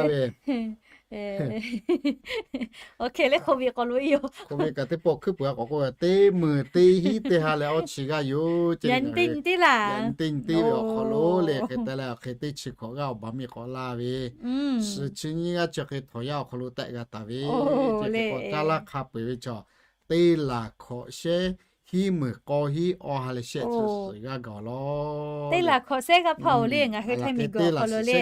Oˇ hk'e le, hk'oˆ ve k'awꞈ lo e yoˬ. Hk'oˆ ve kaꞈ teˇ pawˆ hkuiˉ peuˬ a k'awꞈ k'oˆ ve, teˇ meunˍ teˇ hinˉ teˇ ha leh awˇ chi g'aˇ yoˬ ceˇ. Yaꞈ nyi teˇ nyi teˇ laˬ, yaꞈ nyi teˇ nyi teˇ ve awˬ hk'aw lo le, hk'e te leh awˬ hk'e teˇ chi hkawꞈ g'aˇ awˬ baˬ miˬ k'awꞈ la ve, suhˍ chi nyi g'aˇ chi hk'e htawnˍ yaˇ awˬ hk'aw lo tehˆ g'a taˍ ve, chi hk'e k'o caˇ lanˇ hk'a peu eˬ ve chaw, teˇ laˬ hkawꞈ shehˉ hiˉ meunˍ k'aw hiˉ awˇ ha leh shehˆ chi suhˍ g'aˇ gaˬ law. Teˇ laˬ hkawꞈ shehˉ g'aˇ hpaˇ oˬ le, ngaˬ hui Htaiˇ miˬ guiˬ awˬ hk'aw lo le,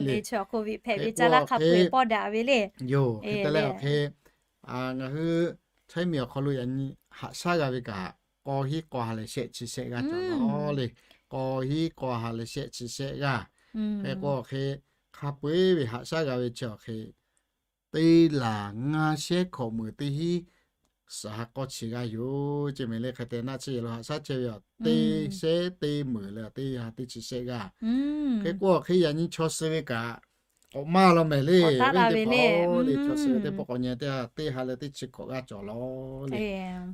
teˇ chi awˬ hk'oˆ viꞈ hpehꞈ ve caˇ lanˇ hk'a peu eˬ pawˇ daꞈ ve le. Yoˬ, hk'e te leh awˬ hk'e ngaˬ hui Htaiˇ miˬ awˬ hk'aw lo yaꞈ nyi haꞈ shaˉ g'a ve kaꞈ, k'aw hiˉ k'aw ha leh shehˆ chi shehˆ g'aˇ cawˬ law le. K'aw hiˉ k'aw ha leh shehˆ chi shehˆ g'aˇ. Hk'e k'o awˬ hk'e hk'a peu eˬ ve haꞈ shaˉ g'a ve chi awˬ hk'e teˇ laˬ ngaˇ shehˉ hkawꞈ meunˍ teˇ hinˉ suhˍ ha k'awˇ chi g'aˇ yoˬ ceˇ mehˍ le. Hk'e te naˆ tsuhˇ yehˬ lo haꞈ shaˉ chehˇ ve a, teˇ shehˉ teˇ meunˍ leh teˇ ha teˇ chi shehˆ g'aˇ. Hk'e k'o awˬ hk'e yaꞈ nyi chaw suh ve kaꞈ k'awꞈ maˇ law mehˍ le. Ve teˇ hpaˍ le, chaw suh ve teˇ pawˆ k'awꞈ nyi teˇ ha, teˇ ha leh teˇ chi hkawꞈ g'aˇ cawˬ law le.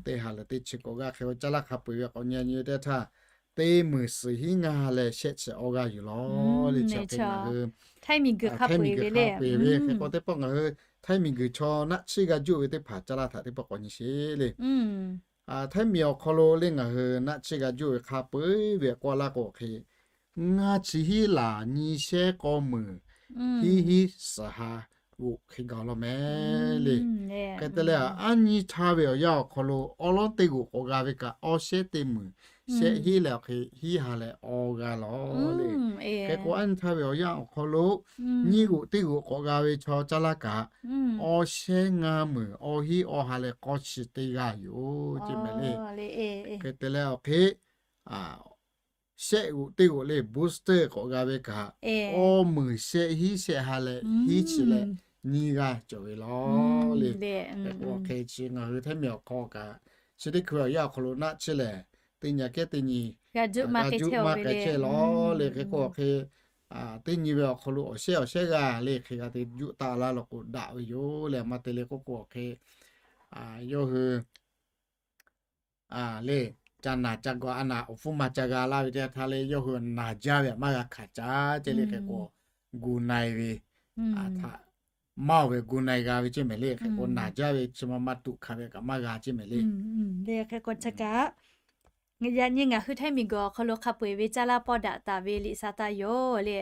Teˇ ha leh teˇ chi hkawꞈ g'aˇ hk'e k'o caˇ lanˇ hk'a peu eˬ ve k'awꞈ nyi nyi ve teˇ htaˇ, teˇ meunˍ suhˍ hiˉ ngaˇ ha leh shehˆ chi awˇ g'aˇ yoˬ law le. Chi hk'e ngaˬ hui Htaiˇ miˬ guiˬ hk'a peu eˬ ve le. Hk'e k'o teˇ pawˆ ngaˬ hui Htaiˇ miˬ guiˬ chaw naˆ tsuhˇ g'a juˆ ve teˇ hpaˍ caˇ lanˇ htaꞈ teˇ pawˆ k'awꞈ nyi sheˍ le. Htaiˇ miˬ awˬ hk'aw lo le ngaˬ hui naˆ tsuhˇ g'a juˆ ve hk'a peu eˬ ve k'oˆ laˇ k'o hk'e, ngaˇ chi hiˉ laˬ nyi shehˉ k'aw meunˍ hiˉ hiˉ suhˍ ha g'oꞈ hk'e gaˬ law mehˍ le. Hk'e te leh aˉ nyi htaˇ ve awˬ yanˇ awˬ hk'aw lo awˉ lawˉ teˇ g'oꞈ k'awꞈ g'a ve kaꞈ, awˇ shehˉ teˇ meunˍ shehˆ hiˉ leh awˬ hk'e hiˉ ha leh awˇ g'aˇ law le. Hk'e k'o aˉ nyi htaˇ ve awˬ yanˇ awˬ hk'aw lo nyiˇ g'oꞈ teˇ g'oꞈ k'awꞈ g'a ve chaw caˇ lanˇ kaꞈ, awˇ shehˉ ngaˇ meunˍ awˇ hiˉ awˇ ha leh k'awˇ chi teˇ g'aˇ yoˬ ceˇ mehˍ le. Hk'e te leh awˬ hk'e shehˆ g'oꞈ teˇ g'oꞈ le booster k'awꞈ g'a ve kaꞈ, awˇ meunˍ shehˆ hiˉ shehˆ ha leh hiˉ chi leh nyiˇ g'aˇ cawˬ ve law le. Hk'e k'o awˬ hk'e chi ngaˬ hui Htaiˇ miˬ awˬ hk'aw kaꞈ, chi teˇ hkui awˬ yanˇ awˬ hk'aw lo naˆ tsuhˇ lehˬ teˇ nyi kehˉ teˇ nyi g'a juˆ maˇ k'ai chehˇ law le. Hk'e k'o awˬ hk'e teˇ nyi ve awˬ hk'aw lo awˬ shehˉ awˬ shehˉ g'aˇ le hk'e g'a te juˆ taˆ laˇ law k'o daꞈ ve yoˬ le. Maˇ te le k'oˆ k'o awˬ hk'e yawˇ hui le ca naˬ ca gawˬ a naˬ awˬ hpfuhˇ ma ca g'a laˇ ve teˇ htaˇ le yawˇ hui naˬ jaˇ ve htaꞈ maˇ g'a hkanˍ caˉ ceˇ le. Hk'e k'o gu na-e ve htaꞈ maˇ oˬ ve gu na-e g'a ve ceˇ mehˍ le. Hk'e k'o naˬ jaˇ ve chi ma maˇ tuꞈ hkanˍ ve kaꞈ maˇ g'a ceˇ mehˍ le. Hk'e k'o yaꞈ nyi ngaˬ hui Htaiˇ miˬ guiˬ awˬ hk'aw lo hk'a peu eˬ ve caˇ lanˇ pawˇ daꞈ taˍ ve liꞈ sa taˇ yoˬ le.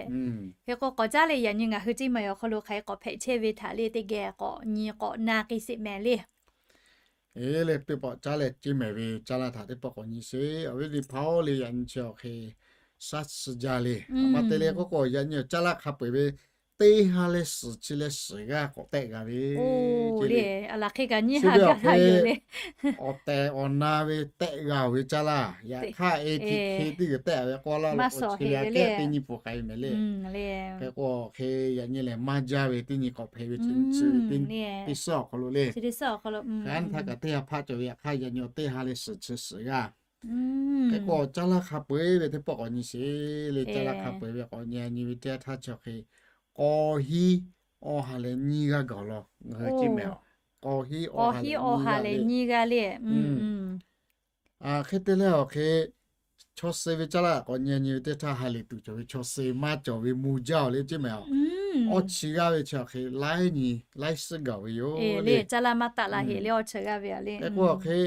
Hk'e k'o k'awꞈ caˉ leh yaꞈ nyi ngaˬ hui ceˇ mehˍ awˬ hk'aw lo hk'aˬ hk'e k'awꞈ hpehꞈ chehˇ ve htaꞈ le teˇ geh k'awꞈ nyi k'awꞈ na k'ai sheˍ mehˍ le. Eˬ le teˇ pawˆ caˉ leh ceˇ mehˍ ve caˇ lanˇ htaꞈ teˇ pawˆ k'awꞈ nyi sheˍ. Awˬ viˉ teˇ hpaˍ-oˬ le, yaꞈ nyi chi awˬ hk'e shaˉ suh jaˇ le. Maˇ te le k'oˆ k'o yaꞈ nyi awˬ caˇ lanˇ hk'a peu eˬ ve teˇ ha leh suhˍ chi leh suhˍ g'aˇ k'awꞈ tehˆ g'a ve ceˇ le. Chi ve awˬ hk'e awˬ tehˬ awˬ na ve tehˆ g'a-oˬ ve caˇ lanˇ yaꞈ hk'aˇ e hk'e hk'e teˇ g'uiˬ tehˆ ve k'oˆ laˇ lo k'o chi ve aꞈ kehˉ teˇ nyi pfuhˍ k'ai ve mehˍ le. Hk'e k'o awˬ hk'e yaꞈ nyi lehˬ maˇ jaˇ ve teˇ nyi k'awꞈ hpehꞈ ve chi teˇ suhˉ awˬ hk'aw lo le. Hk'aˬ htaˇ kaꞈ teˇ ha hpaˆ cawˬ ve yaꞈ hk'aˇ yaꞈ nyi awˬ teˇ ha leh suhˍ chi suhˍ g'aˇ. Hk'e k'o caˇ lanˇ hk'a peu eˬ ve teˇ pawˆ k'awꞈ nyi sheˍ le. Caˇ lanˇ hk'a peu eˬ ve k'awꞈ nyi nyi ve teˇ htaˇ chi hk'e k'aw hiˉ awˇ ha leh nyiˇ g'aˇ gaˬ law ngaˬ hui ceˇ mehˍ. K'aw hiˉ awˇ ha leh nyiˇ g'aˇ le. Hk'e te leh awˬ hk'e chaw suh ve caˇ lanˇ k'awꞈ nyi nyi ve teˇ htaˇ ha lehˬ tuˬ cawˬ ve chaw suh maˇ cawˬ ve mvuh jaˇ-oˬ le ceˇ mehˍ. Awˇ chi g'aˇ ve chi awˬ hk'e laiˉ nyi laiˉ suhˉ gaˬ ve yoˬ le. Caˇ lanˇ maˇ taˆ la heˍ le awˇ chi g'aˇ ve le. Hk'e k'o awˬ hk'e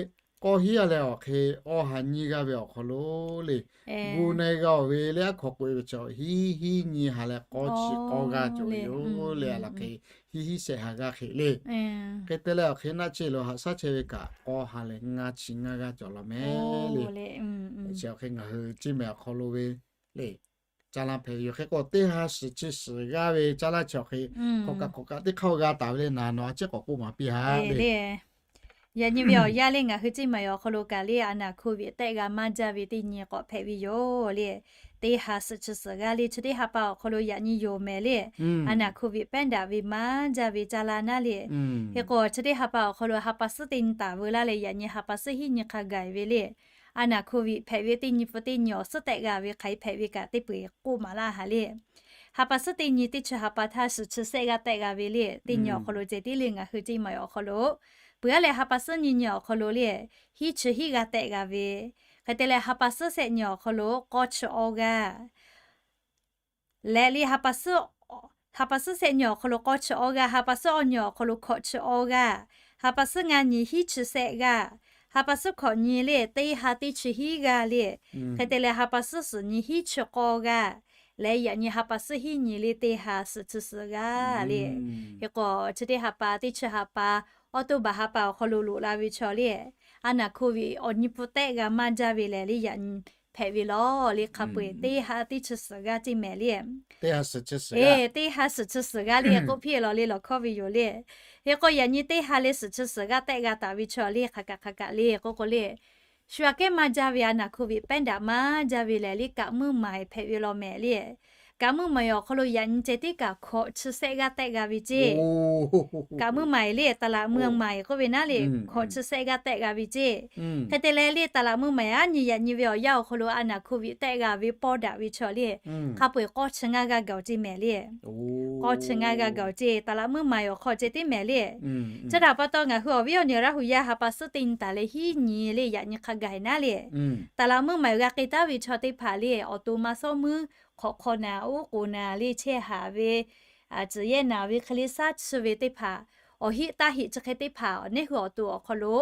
k'awˇ hiˉ a leh awˬ hk'e awˇ ha nyiˇ g'aˇ ve awˬ hk'aw lo le, gu na g'a-oˬ ve le, aˉ hk'aw k'oꞈ-e ve chaw hiˉ hiˉ nyi ha leh k'awˇ chi k'awˇ g'aˇ cawˬ ve yoˬ le. Aˬ laˬ hk'e hiˉ hiˉ shehˆ ha g'aˇ hk'e le. Hk'e te leh awˬ hk'e naˆ tsuhˇ lo haꞈ shaˉ chehˇ ve kaꞈ k'awˇ ha leh ngaˇ chi ngaˇ g'aˇ cawˬ law meh le. Chi awˬ hk'e ngaˬ hui ciˇ mehˍ awˬ hk'aw lo ve le, caˇ laˇ hpehꞈ ve yoˬ. Hk'e k'o teˇ ha suhˍ chi suhˍ g'aˇ ve caˇ laˇ chi awˬ hk'e hk'awꞈ kaꞈ hk'awꞈ kaꞈ teˇ hk'aˇ g'a taˍ ve le, naˍ nawˬ a ciˉ k'awꞈ k'oˆ maˍ piˇ ha le. Yaꞈ nyi ve awˬ yanˇ le ngaˬ hui ciˇ mehˍ awˬ hk'aw lo kaꞈ le, a naˍ hkoˇ viꞈ tehˆ g'a maˇ jaˇ ve teˇ nyi k'awꞈ hpehꞈ ve yoˬ le. Teˇ ha suhˍ chi suhˍ g'aˇ le chi teˇ ha pa awˬ hk'aw lo yaꞈ nyi yoˬ mehˍ le. A naˍ hkoˇ viꞈ pehˉ daꞈ ve maˇ jaˇ ve caˇ laˇ naˉ le. Hk'e k'o chi teˇ ha pa awˬ hk'aw lo ha pa suhˉ teˇ nyi taˍ veu laˇ leh yaꞈ nyi ha pa suhˉ hiˉ nyi hk'a gaˬ ve le. A naˍ hkoˇ viꞈ hpehꞈ ve teˇ nyi pfuhˇ teˇ nyi awˬ suhˉ tehˆ g'a ve hk'aˬ hk'e hpehꞈ ve kaꞈ teˇ peu-eˬ k'oˆ maˍ laˇ ha le. Ha pa suhˉ teˇ nyi teˇ chi ha pa htaˇ suhˍ chi shehˆ g'aˇ tehˆ g'a ve le. Teˇ nyi awˬ hk'aw lo ceh tiˉ le ngaˬ hui ciˇ mehˍ awˬ hk'aw lo, peuˬ-a leh ha pa suhˉ nyi nyi awˬ hk'aw lo le, hiˉ chi hiˉ g'aˇ tehˆ g'a ve. Hk'e te leh ha pa suhˉ shehˆ nyi awˬ hk'aw lo k'awˇ chi awˇ g'aˇ leh le, ha pa suhˉ shehˆ nyi awˬ hk'aw lo k'awˇ chi awˇ g'aˇ, ha pa suhˉ awˇ nyi awˬ hk'aw lo hkawꞈ chi awˇ g'aˇ, ha pa suhˉ ngaˇ nyi hiˉ chi shehˆ g'aˇ, ha pa suhˉ hkawꞈ nyi le teˇ ha teˇ chi hiˉ g'aˇ le. Hk'e te leh ha pa suhˉ suhˍ nyi hiˉ chi k'awˇ g'aˇ leh yaꞈ nyi ha pa suhˉ hiˉ nyi le teˇ ha suhˍ chi suhˍ g'aˇ le. Hk'e k'o chi teˇ ha pa teˇ chi ha pa, awˇ toˇ baˬ ha pa awˬ hk'aw lo loꞈ la ve chaw le, a naˍ hkoˇ viꞈ awˬ nyi pfuhˇ tehˆ g'a maˇ jaˇ ve lehˬ le yaꞈ nyi hpehꞈ ve law le, hk'a peu-eˬ teˇ ha teˇ chi suhˍ g'aˇ ciˇ mehˍ le. Teˇ ha suhˍ chi suhˍ g'aˇ le k'oˆ piˇ law le lawˬ hkawˇ ve yoˬ le. Hk'e k'o yaꞈ nyi teˇ ha leh suhˍ chi suhˍ g'aˇ tehˆ g'a taˍ ve chaw le hk'aˬ kaꞈ hk'aˬ kaꞈ le k'oˆ k'o le, shu aꞈ kehˉ maˇ jaˇ ve a naˍ hkoˇ viꞈ pehˉ daꞈ maˇ jaˇ ve lehˬ le kaꞈ meuˇ maˍ hpehꞈ ve law mehˍ le. Kaꞈ meuˇ maˍ awˬ hk'aw lo yaꞈ nyi ceh tiˉ kaꞈ hkawꞈ chi shehˆ g'aˇ tehˆ g'a ve ceˇ. Kaꞈ meuˇ maˍ le ตลาดเมืองใหม่ k'oˆ ve naˉ le, hkawꞈ chi shehˆ g'aˇ tehˆ g'a ve ceˇ. Hk'e te leh le ตลาดเมืองใหม่ aˉ nyi yaꞈ nyi ve awˬ yanˇ awˬ hk'aw lo a naˍ hkoˇ viꞈ tehˆ g'a ve pawˇ daꞈ ve chaw le, hk'a peu-eˬ k'awˇ chi ngaˇ g'aˇ gaˬ-oˬ ceˇ mehˍ le. K'awˇ chi ngaˇ g'aˇ gaˬ-oˬ ceˇ, ตลาดเมืองใหม่ awˬ hk'aw ceh tiˉ mehˍ le. Chi htaꞈ pa taw ngaˬ hui awˬ viˉ awˬ nyi Laˇ huˍ yaˇ ha pa suhˉ teˇ nyi taˍ leh hiˉ nyi le yaꞈ nyi hk'a gaˬ-eˬ naˉ le, ตลาดเมืองใหม่ g'a k'ai taˉ ve chaw teˇ hpaˍ le awˬ to maˇ shawˉ muiˉ hk'awꞈ hk'aw naˍ oˉ k'oˍ naˍ le chehˇ haˍ ve, tcuhˍ yehˇ naˍ ve hk'e le shaˉ chi ve teˇ hpaˍ, awˬ heˆ taˇ heˆ chi hk'e teˇ hpaˍ awˬ neˉ hui awˬ to awˬ hk'aw lo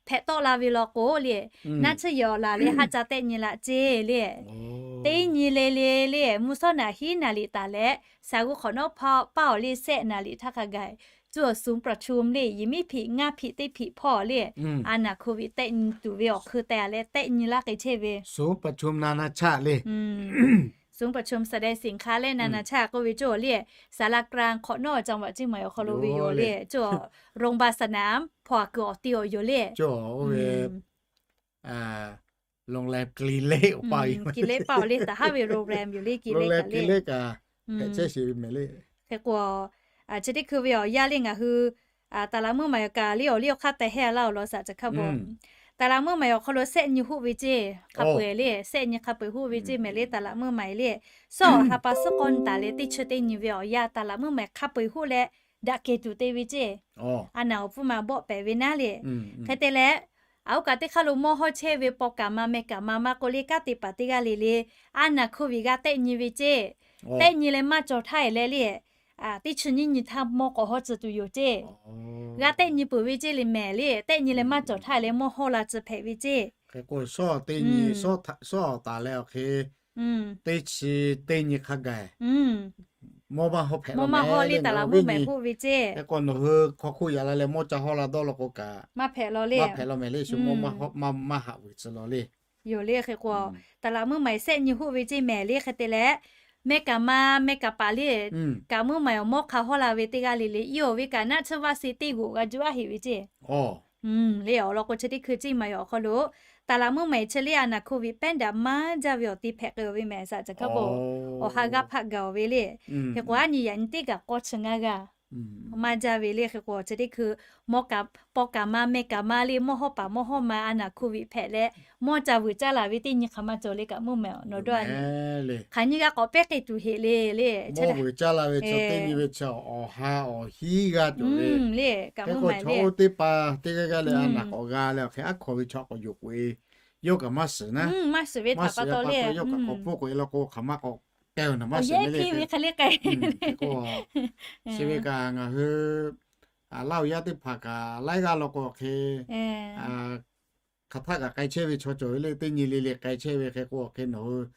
hpehꞈ tawˆ la ve law k'o le, naˆ tsuhˇ yehˬ awˬ laˬ le haˉ ca tehˆ nyi laꞈ ceˇ le. Teˇ nyi le le le mvuhˇ shawˉ naˍ hiˉ naˍ liꞈ taˍ leh, shaˍ g'u hk'awꞈ nawˉ paˇ awˬ le shehˆ naˍ liꞈ htaˇ hk'a gaˬ-eˬ, cuˇ awˬ ศูนย์ประชุม le yehˬ miˉ hpiꞈ ngaˇ hpiꞈ teˇ hpiꞈ hpawˇ le, a naˍ hkoˇ viꞈ tehˆ nyi tuˬ ve awˬ hk'eun teh leh tehˆ nyi laˇ k'ai chehˇ ve ศูนย์ประชุมนานาชาติ le. ศูนย์ประชุมแสดงสินค้าและนานาชาติ k'oˆ ve cawˬ le, ศาลากลาง hk'awꞈ nawˉ จังหวัดเชียงใหม่ awˬ hk'aw lo ve yoˬ le, cawˬ โรงพยาบาลสนาม hpawnˬ kuiˬ awˬ ti awˬ yoˬ le. Cawˬ oˇ ve longˬ leh ki le paˇ awˬ le, taˍ haˉ ve longˬ leh yoˬ le, ki le kaꞈ hpehꞈ chehˇ sheˍ ve mehˍ le. Hk'e k'o, chi teˇ hkui ve awˬ yanˇ le ngaˬ hui ตลาดเมืองใหม่ awˬ kaꞈ le awˬ liˇ awˬ hk'aˇ tehˬ hehˇ laˇ awˬ lawn shaꞈ ca hk'a bo, ตลาดเมืองใหม่ awˬ hk'aw lo shehˆ nyi hoˆ ve ceˇ, hk'a peu-eˬ le shehˆ nyi hk'a peu-eˬ hoˆ ve ceˇ mehˍ le ตลาดเมืองใหม่ le. Suhˉ awˬ ha pa suhˉ k'awˇ nyi taˍ leh teˇ chi teˇ nyi ve awˬ yanˇ ตลาดเมืองใหม่ hk'a peu-eˬ hoˆ leh daꞈ kehˬ tuˬ te ve ceˇ. A naˍ awˬ pfuhˇ ma bawˆ pehˍ ve naˉ le. Hk'e te leh, aˬ oˇ kaꞈ teˇ hk'aˇ lo mawˇ hawˇ chehˇ ve paw kaˍ ma meh kaˍ ma maˇ k'oˆ le kanˉ te paˍ teˇ g'aˇ le le, a naˍ hkoˇ viꞈ g'a tehˆ nyi ve ceˇ. Tehˆ nyi leh maˇ cawˬ htaˇ eˬ leh le, teˇ chi nyiˇ nyi htaˇ mawˇ k'awꞈ hawˇ tcuh tuˬ yoˬ ceˇ. G'a tehˆ nyi peuˬ ve ceˇ le mehˍ le, tehˆ nyi leh maˇ cawˬ htaˇ eˬ leh mawˇ hawˇ la tcuh hpehꞈ ve ceˇ. Hk'e k'o, suhˉ awˬ taˍ leh awˬ hk'e teˇ chi teˇ nyi hk'a gaˬ mawˇ maˇ hawˇ hpehꞈ, mawˇ maˇ hawˇ le ตลาดเมืองใหม่ hoˆ ve ceˇ. Hk'e k'o, nawˬ hui hk'aw hk'oˆ yaꞈ la leh mawˇ ca hawˇ la dawˇ law k'o kaꞈ, maˇ hpehꞈ law le, maˇ hpehꞈ law mehˍ le, shu mawˇ maˇ haꞈ vuiˬ tcuh law le. Yoˬ le, hk'e k'o, ตลาดเมืองใหม่ shehˆ nyi hoˆ ve ceˇ mehˍ le. Hk'e te leh, meh kaˍ ma meh kaˍ paˍ le, kaꞈ meuˇ maˍ awˬ mawˇ hk'a hawˇ la ve teˇ g'aˇ le le, iˉ awˬ ve kaꞈ naˆ tsuhˇ vaˇ se teˇ g'oꞈ g'a juˇ aˉ heꞈ ve ceˇ. Le awˬ lawn k'o, chi teˇ hkui ciˇ ma yoˬ awˬ hk'aw lo ตลาดเมืองใหม่ chi le a naˍ hkoˇ viꞈ pehˉ daꞈ maˇ jaˇ ve awˬ ti hpehꞈ k'ai ve mehˍ shaꞈ ca hk'a bo, awˬ ha g'aˇ hpaˆ gaˬ-oˬ ve le. Hk'e k'o, aˉ nyi yaꞈ nyi teˇ kaꞈ k'awˇ chi ngaˇ g'aˇ maˇ jaˇ ve le. Hk'e k'o, chi teˇ hkui mawˇ kaˍ paw kaˍ ma meh kaˍ ma le mawˇ hawˇ paˍ mawˇ hawˇ ma a naˍ hkoˇ viꞈ hpehꞈ leh, mawˇ ca vuiˬ caˇ laˬ ve teˇ nyi hk'aˬ maˇ cawˬ le kaꞈ meuˇ maˍ awˬ nawˬ dawˇ a nyi hk'aˬ nyi g'a k'awꞈ pehˉ k'ai tuˬ heꞈ le le. Mawˇ vuiˬ caˇ la ve chi teˇ nyi ve chi awˬ ha awˬ hiˉ g'aˇ tuˬ le. Hk'e k'o, chaw oˇ teˇ pa teˇ g'aˇ g'aˇ leh a naˍ k'awꞈ g'a leh awˬ hk'e aˉ hk'aw ve chaw k'awꞈ yonˍ k'oꞈ e, yawˇ kaꞈ maˇ shiˍ naˉ, maˇ shiˍ ve htaꞈ pa taw le, yawˇ kaꞈ k'awꞈ hpfuhˆ k'oꞈ e law k'o, hk'aˬ maˇ k'awꞈ k'ai-oˬ naˬ maˇ shiˍ ve le. Hk'e k'o, chi ve kaꞈ ngaˬ hui Laˇ huˍ yaˇ teˇ hpaˍ kaꞈ laiˉ g'aˇ law k'o hk'e, hk'aˬ htaˆ kaꞈ k'ai chehˇ ve chaw cawˬ ve le, teˇ nyi le le k'ai chehˇ ve hk'e k'o, awˬ hk'e nawˬ hui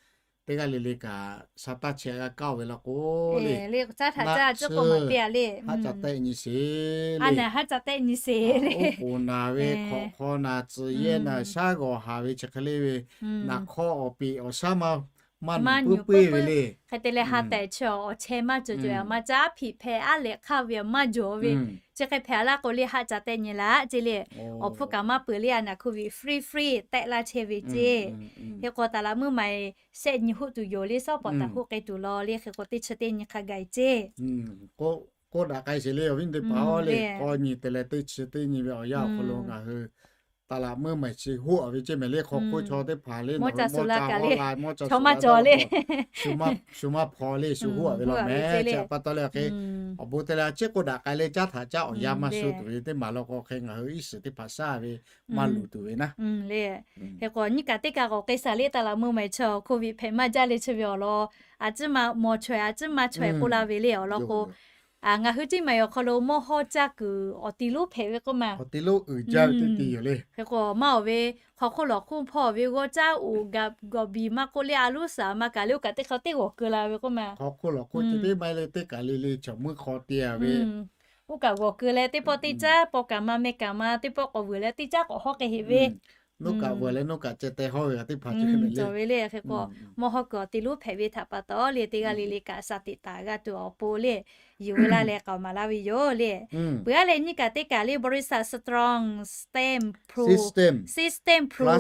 teˇ g'aˇ le le kaꞈ sha taˇ chehˇ g'a kaˇ-oˬ ve law k'o le, naˆ tsuhˇ haˉ ca tehˆ nyi sheˍ le. Oˉ k'oˍ naˬ ve, hk'awꞈ hk'aw naˬ, tcuhˍ yehˇ naˬ, shaˉ g'awˬ haˍ ve, chi hk'e le ve, naˬ hk'aw awˬ peꞈ awˬ shaˉ maˇ nuˍ puiˉ puiˉ ve le. Hk'e te leh ha tehˬ chi awˬ chehˇ maˇ cawˬ cawˬ, a maˇ caˉ hpiꞈ hpehꞈ aˉ leh hk'aˇ ve maˇ jawˬ ve, chi hk'e hpehꞈ laˇ k'o le, haˆ ca tehˆ nyi laˇ ceˇ le. Awˬ hpfuhˇ kaꞈ maˇ peuˬ le, a naˬ hk'oˆ ve free free tehˆ laˇ chehˇ ve ceˇ. Hk'e k'o taˍ laꞈ meuˇ maˬ shehˆ nyi hoˆ tuˬ yoˬ le, shawˉ pawˍ taˍ hoˆ k'ai tuˬ law le, hk'e k'o teˇ chi teˇ nyi hk'a gaˬ ceˇ. K'oˆ daꞈ k'ai sheˍ le, awˬ viˉ teˇ hpaˍ-oˬ le, k'awˇ nyi te leh teˇ chi teˇ nyi ve awˬ yanˇ awˬ hk'aw lo ngaˬ hui taˍ laꞈ meuˇ maˬ chi hoˆ-a ve ceˇ mehˍ le, hk'aw hk'oˆ chaw teˇ hpaˍ le, maˇ ca suh la kaꞈ le, chaw maˇ cawˬ le, shu maˇ hpaw le, shu hoˆ-a ve law mehˍ. Chi pa taw leh hk'e, awˬ bon te leh a ciˉ k'oˆ daꞈ k'ai le, caˉ htaꞈ caˉ awˬ yanˇ maˇ shu tuˬ ve teˇ maˬ law k'o, hk'e ngaˬ hui iˉ shiˍ teˇ hpaˍ shaˉ ve maˇ luˬ tuˬ ve naˉ le. Hk'e k'o nyiˇ kaꞈ teˇ kaꞈ k'awꞈ k'ai shaˍ le, taˍ laꞈ meuˇ maˬ chi COVID hpehꞈ maˇ jaˇ le chi ve awˬ lawn, a ciˉ maˇ mawˬ chaweh, a ciˉ maˇ chaweh k'oˆ la ve le awˬ lawn k'o, ngaˬ hui teˇ maˬ awˬ hk'aw lo mawˇ hawˉ caˇ kuiˬ awˬ ti lonˉ hpehꞈ ve k'oˆ ma. Hk'e k'o maˇ awˬ ve hk'aw hk'oˆ lawˬ hk'oˆ hpawˇ ve g'awˇ caˉ uiˍ ga gawˬ biˬ maˇ k'oˆ le, a lonˉ suhˍ maˇ kaꞈ le, oˇ kaꞈ teˇ hk'aw teˇ g'awˬ keu la ve k'oˆ ma. Hk'aw hk'oˆ lawˬ hk'oˆ chi teˇ maˇ le teˇ kaꞈ le le chaw meuˇ hk'aw te-a ve, oˇ kaꞈ g'awˬ keu leh teˇ pawˆ teˇ caˉ, paw kaꞈ maˇ meh kaꞈ maˇ, teˇ pawˆ k'awꞈ vuiˬ leh teˇ caˉ k'awꞈ hawˉ k'ai heꞈ ve. Nawˬ kaꞈ vuiˬ leh nawˬ kaꞈ ceh te hawˉ ve kaꞈ teˇ hpaˍ cawˬ ve le. Cawˬ ve le. Hk'e k'o mawˇ hawˉ kuiˬ awˬ ti lonˉ hpehꞈ ve htaꞈ pa taw le, teˇ g'aˇ le le kaꞈ shaˍ teꞈ taˍ g'a tuˬ awˬ pon le, yuˬ ve laˇ leh k'aoˍ maˍ laˇ ve yoˬ le. Peuˬ-a leh nyiˇ kaꞈ teˇ kaꞈ le บริษัท Strong Stem Pro, System Pro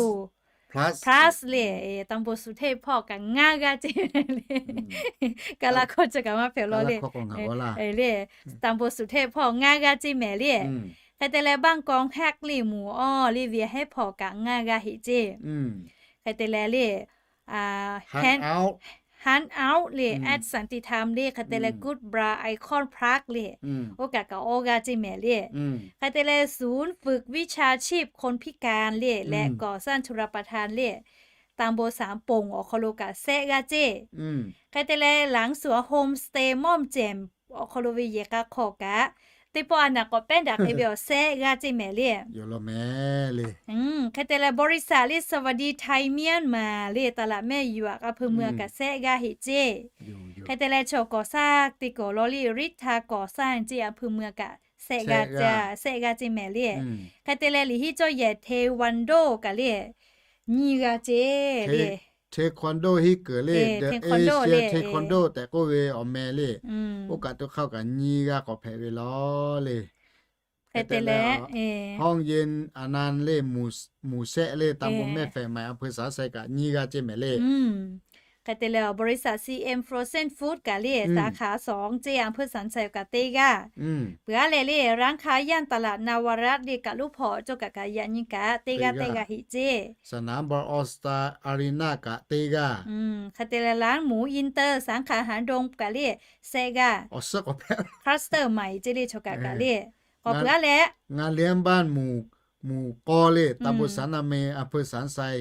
Plus le, ตำบลสุเทพ hpawˇ kaꞈ ngaˇ g'aˇ ceˇ le. Kaˍ laˇ hkawˇ chi kaꞈ maˇ hpehꞈ law le. Le, ตำบลสุเทพ hpawˇ ngaˇ g'aˇ ceˇ mehˍ le. Hk'e te leh บ้านกองแฮก le, mvuhˬ awˇ le, เวียงแฮก hpawˇ kaꞈ ngaˇ g'aˇ heꞈ ceˇ. Hk'e te leh le, Hangout le, At Santitam le, hk'e te leh กู๊ดบรา Icon Park le, oˇ kaꞈ kaꞈ awˇ g'aˇ ceˇ mehˍ le. Hk'e te leh ศูนย์ฝึกวิชาชีพคนพิการ le leh ก่อสร้างชลประทาน le, ตำบลสามโป่ง awˬ hk'aw lo kaꞈ shehˆ g'aˇ ceˇ. Hk'e te leh หลังสวนโฮมสเตย์ม่อนแจ่ม awˬ hk'aw lo ve yehˬ k'a hk'aw kaꞈ teˇ pawˆ a naˬ k'awꞈ pehˉ daꞈ k'ai ve awˬ shehˆ g'aˇ ceˇ mehˍ le. Hk'e te leh บริษัท le, สวัสดีไทยเมียนมา le, taˍ laꞈ mehˆ yuˬ-a อำเภอเมือง kaꞈ shehˆ g'aˇ heꞈ ceˇ. Hk'e te leh chaw ก่อสร้าง teˇ kawˬ law le, ริทธาก่อสร้าง ceˇ อำเภอเมือง kaꞈ shehˆ g'aˇ ceˇ mehˍ le. Hk'e te leh liꞈ hiˉ cawˇ yehˬ เทควันโด kaꞈ le, nyiˇ g'aˇ ceˇ le. เทควันโด hiˉ keunˍ le, Asia Taekwondo tehꞈ k'oˆ ve awˬ meh le. Oˇ kaꞈ teˇ hk'aˇ kaꞈ nyiˇ g'aˇ k'awꞈ hpehꞈ ve law le. Hk'e te leh ห้องเย็นอนันต์ le, mvuhˬ shehˆ le, ตำบลแม่แฝกใหม่ อำเภอสันทราย kaꞈ nyiˇ g'aˇ ceˇ mehˍ le. Hk'e te leh บริษัท ซีเอ็ม Frozen Food kaꞈ le, สาขาสอง ceˇ อำเภอสันทราย kaꞈ teˇ g'aˇ. Peuˬ-a leh le, ร้านค้าย่านตลาดนวรัตน์ le, kaꞈ lonˉ hpawˇ cawˇ kaꞈ kaꞈ yaꞈ nyi kaꞈ teˇ g'aˇ teˇ g'aˇ heꞈ ceˇ. สนามบอล All Star Arena kaꞈ teˇ g'aˇ. Hk'e te leh ร้านหมูอินเตอร์ สาขาหางดง kaꞈ le, shehˆ g'aˇ. Cluster ใหม่ ceˇ le, chaw kaꞈ kaꞈ le. K'awꞈ peuˬ-a leh งานเลี้ยงบ้านหมู่ หมู่กอ le, ตำบลสันนาเม อำเภอสันทราย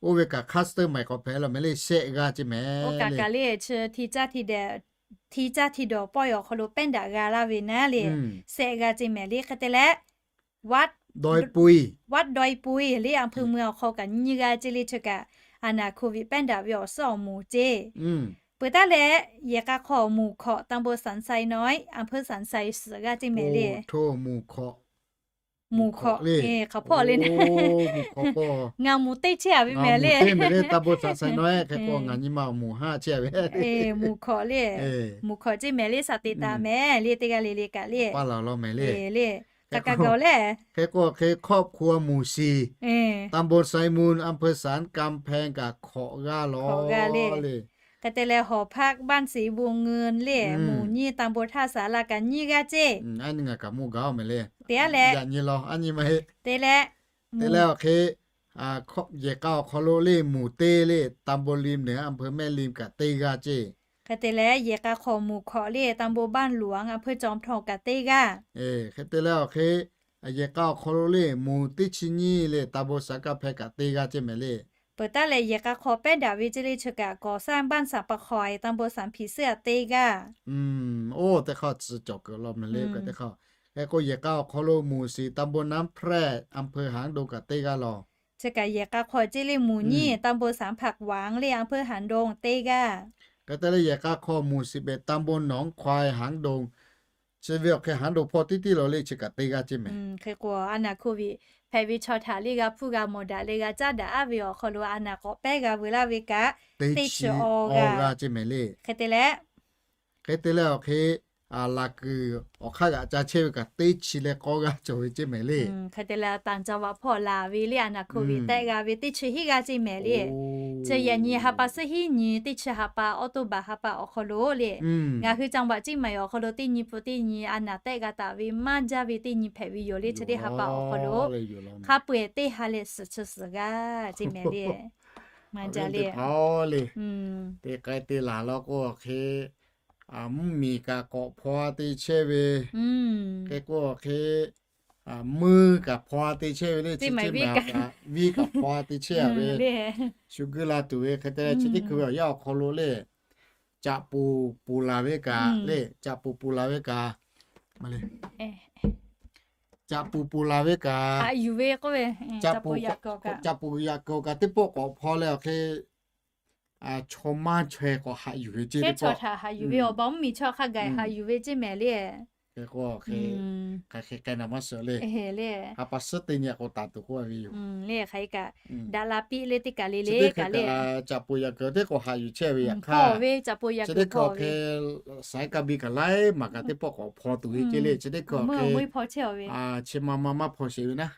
oˇ ve kaꞈ คลัสเตอร์ ใหม่ k'awꞈ hpehꞈ law mehˍ le, shehˆ g'aˇ ceˇ mehˍ. Oˇ kaꞈ kaꞈ le, chi hti caˇ hti dawˬ pawehˇ awˬ hk'aw lo pehˉ daꞈ g'a laˇ ve naˉ le, shehˆ g'aˇ ceˇ mehˍ le. Hk'e te leh วัดดอยปุย le, อำเภอเมือง awˬ hk'aw kaꞈ nyiˇ g'aˇ ceˇ le, chi kaꞈ a naˬ โควิด pehˉ daꞈ ve awˬ suhˉ awˬ moˍ ceˇ. Peuˬ taˉ leh yehˬ k'a hk'aw หมู่เกาะ ตำบลสันทรายน้อย อำเภอสันทราย suhˍ g'aˇ ceˇ mehˍ le. Mvuhˬ hkawꞈ le, hk'aˬ hpawˇ le, ngaˬ mvuhˬ teˇ chehˇ-a ve mehˍ le. Mvuhˬ teˇ mehˍ le, ตำบลสันทรายน้อย hk'e k'o ngaˬ nyi ma mvuhˬ haˉ chehˇ-a ve. Mvuhˬ hkawꞈ le, mvuhˬ hkawꞈ ceˇ mehˍ le, shaˍ teꞈ taˍ mehˍ le, teˇ g'aˇ le le kaꞈ le. Paˇ laˬ law mehˍ le. Hk'e k'o hk'e ครอบครัวหมู่สี่ ตำบลไซมูล อำเภอสันกำแพง kaꞈ hkawꞈ g'aˇ law le. Hk'e te leh หอพักบ้านศรีบัวเงิน le, mvuhˬ nyiˇ ตำบลท่าสารา kaꞈ nyiˇ g'aˇ ceˇ. Aˉ nyi ngaˬ kaꞈ mawˇ gaˬ-oˬ mehˍ le. Te leh, te leh awˬ hk'e yehˬ k'a awˬ hk'aw lo le, mvuhˬ teˇ le, ตำบลริมเหนือ อำเภอแม่ริม kaꞈ teˇ g'aˇ ceˇ. Hk'e te leh yehˬ k'a hk'aw หมู่เกาะ le, ตำบลบ้านหลวง อำเภอจอมทอง kaꞈ teˇ g'aˇ. Hk'e te leh awˬ hk'e yehˬ k'a awˬ hk'aw lo le, mvuhˬ teˇ chi nyiˇ le, ตำบลสันกำแพง kaꞈ teˇ g'aˇ ceˇ mehˍ le. Peuˬ taˉ leh yehˬ k'a hk'aw pehˉ daꞈ ve ceˇ le, chi kaꞈ ก่อสร้างบ้านสรรป่าคอย ตำบลสันผีเสื้อ teˇ g'aˇ. Oˇ teˇ hk'aˇ tcuh cawˬ kuiˬ law mehˍ le, teˇ hk'aˇ. Hk'e k'o yehˬ k'a awˬ hk'aw lo mvuhˬ shiˍ ตำบลน้ำแพร่ อำเภอหางดง kaꞈ teˇ g'aˇ law. Chi kaꞈ yehˬ k'a hk'aw ceˇ le, หมู่ยี่ ตำบลสามผักหวาน le, อำเภอหางดง teˇ g'aˇ. Hk'e te leh yehˬ k'a hk'aw หมู่สิบเอ็ด ตำบลหนองควาย หางดง chi ve awˬ hk'e หางดง hpawˇ tiˉ tiˉ lo le, chi kaꞈ teˇ g'aˇ ceˇ mehˍ. Hk'e k'o, a naˍ โควิด hpehꞈ ve chaw htaꞈ le g'a hpuˇ g'a mawˬ daꞈ le g'a caˉ daꞈ aˉ ve awˬ hk'aw lo a naˍ k'awꞈ pehˉ g'a veu laˇ ve kaꞈ teˇ chi awˇ g'aˇ ceˇ mehˍ le. Hk'e te leh, hk'e te leh awˬ hk'e laꞈ kuiˬ awˬ hk'aˇ g'aꞈ ca chehˇ ve kaꞈ teˇ chi leh k'awˇ g'aˇ cawˬ ve ceˇ mehˍ le. Hk'e te leh ต่างจังหวัด hpawˇ laˬ ve le, a naˍ โควิด tehˆ g'a ve teˇ chi hiˉ g'aˇ ceˇ mehˍ le. Chi yaꞈ nyi ha pa suhˉ hiˉ nyi teˇ chi ha pa, October ha pa awˬ hk'aw lo le, ngaˬ hui จังหวัด Chiang Mai awˬ hk'aw lo teˇ nyi pu teˇ nyi a naˍ tehˆ g'a taˍ ve maˇ jaˇ ve teˇ nyi hpehꞈ ve yoˬ le. Chi teˇ ha pa awˬ hk'aw lo hk'a peu-eˬ teˇ ha leh suhˍ chi suhˍ g'aˇ ceˇ mehˍ le. Maˇ jaˇ le. Te k'ai te laˬ law k'o awˬ hk'e mvuhˇmiˬ kaꞈ k'awꞈ hpaw-a te chehˇ ve, hk'e k'o awˬ hk'e meuˇ kaꞈ hpaw-a te chehˇ ve le, chi teˇ maˬ kaꞈ viˉ kaꞈ hpaw-a te chehˇ-a ve, shu guˇ la tuˬ ve. Hk'e te leh chi teˇ hkui ve awˬ yanˇ awˬ hk'aw lo le, caꞈ poˍ poˍ laˬ ve kaꞈ le, caꞈ poˍ poˍ laˬ ve kaꞈ, caꞈ poˍ poˍ laˬ ve kaꞈ, caꞈ poˍ yaꞈ kuiˬ kaꞈ teˇ pawˆ k'awꞈ hpaw leh awˬ hk'e chaw maˇ chaweh k'awꞈ haꞈ yuˬ ve ceˇ, teˇ pawˆ haꞈ yuˬ ve awˬ ba mvuhˇmiˬ chaw hk'a gaˬ haꞈ yuˬ ve ceˇ mehˍ le. Hk'e k'o hk'e, hk'aˬ hk'e k'ai naˍ maˇ suhˍ le. Ha pa suhˉ teˇ nyi k'o taˍ tuˬ k'oˆ ve yoˬ. Le hk'aˬ hk'e kaꞈ daꞈ la piˇ le, teˇ kaˬ le le kaꞈ le, caꞈ poˍ yaꞈ kuiˬ teˇ k'awꞈ haꞈ yuˬ chehˇ ve yaꞈ hk'aˇ, chi teˇ hkui hk'e saiˉ kaˇ biˇ kaꞈ laiˉ maˬ kaꞈ teˇ pawˆ k'awꞈ hpaw tuˬ ve ceˇ le. Chi teˇ hkui hk'e chi ma ma maˇ hpaw sheˍ ve naˉ.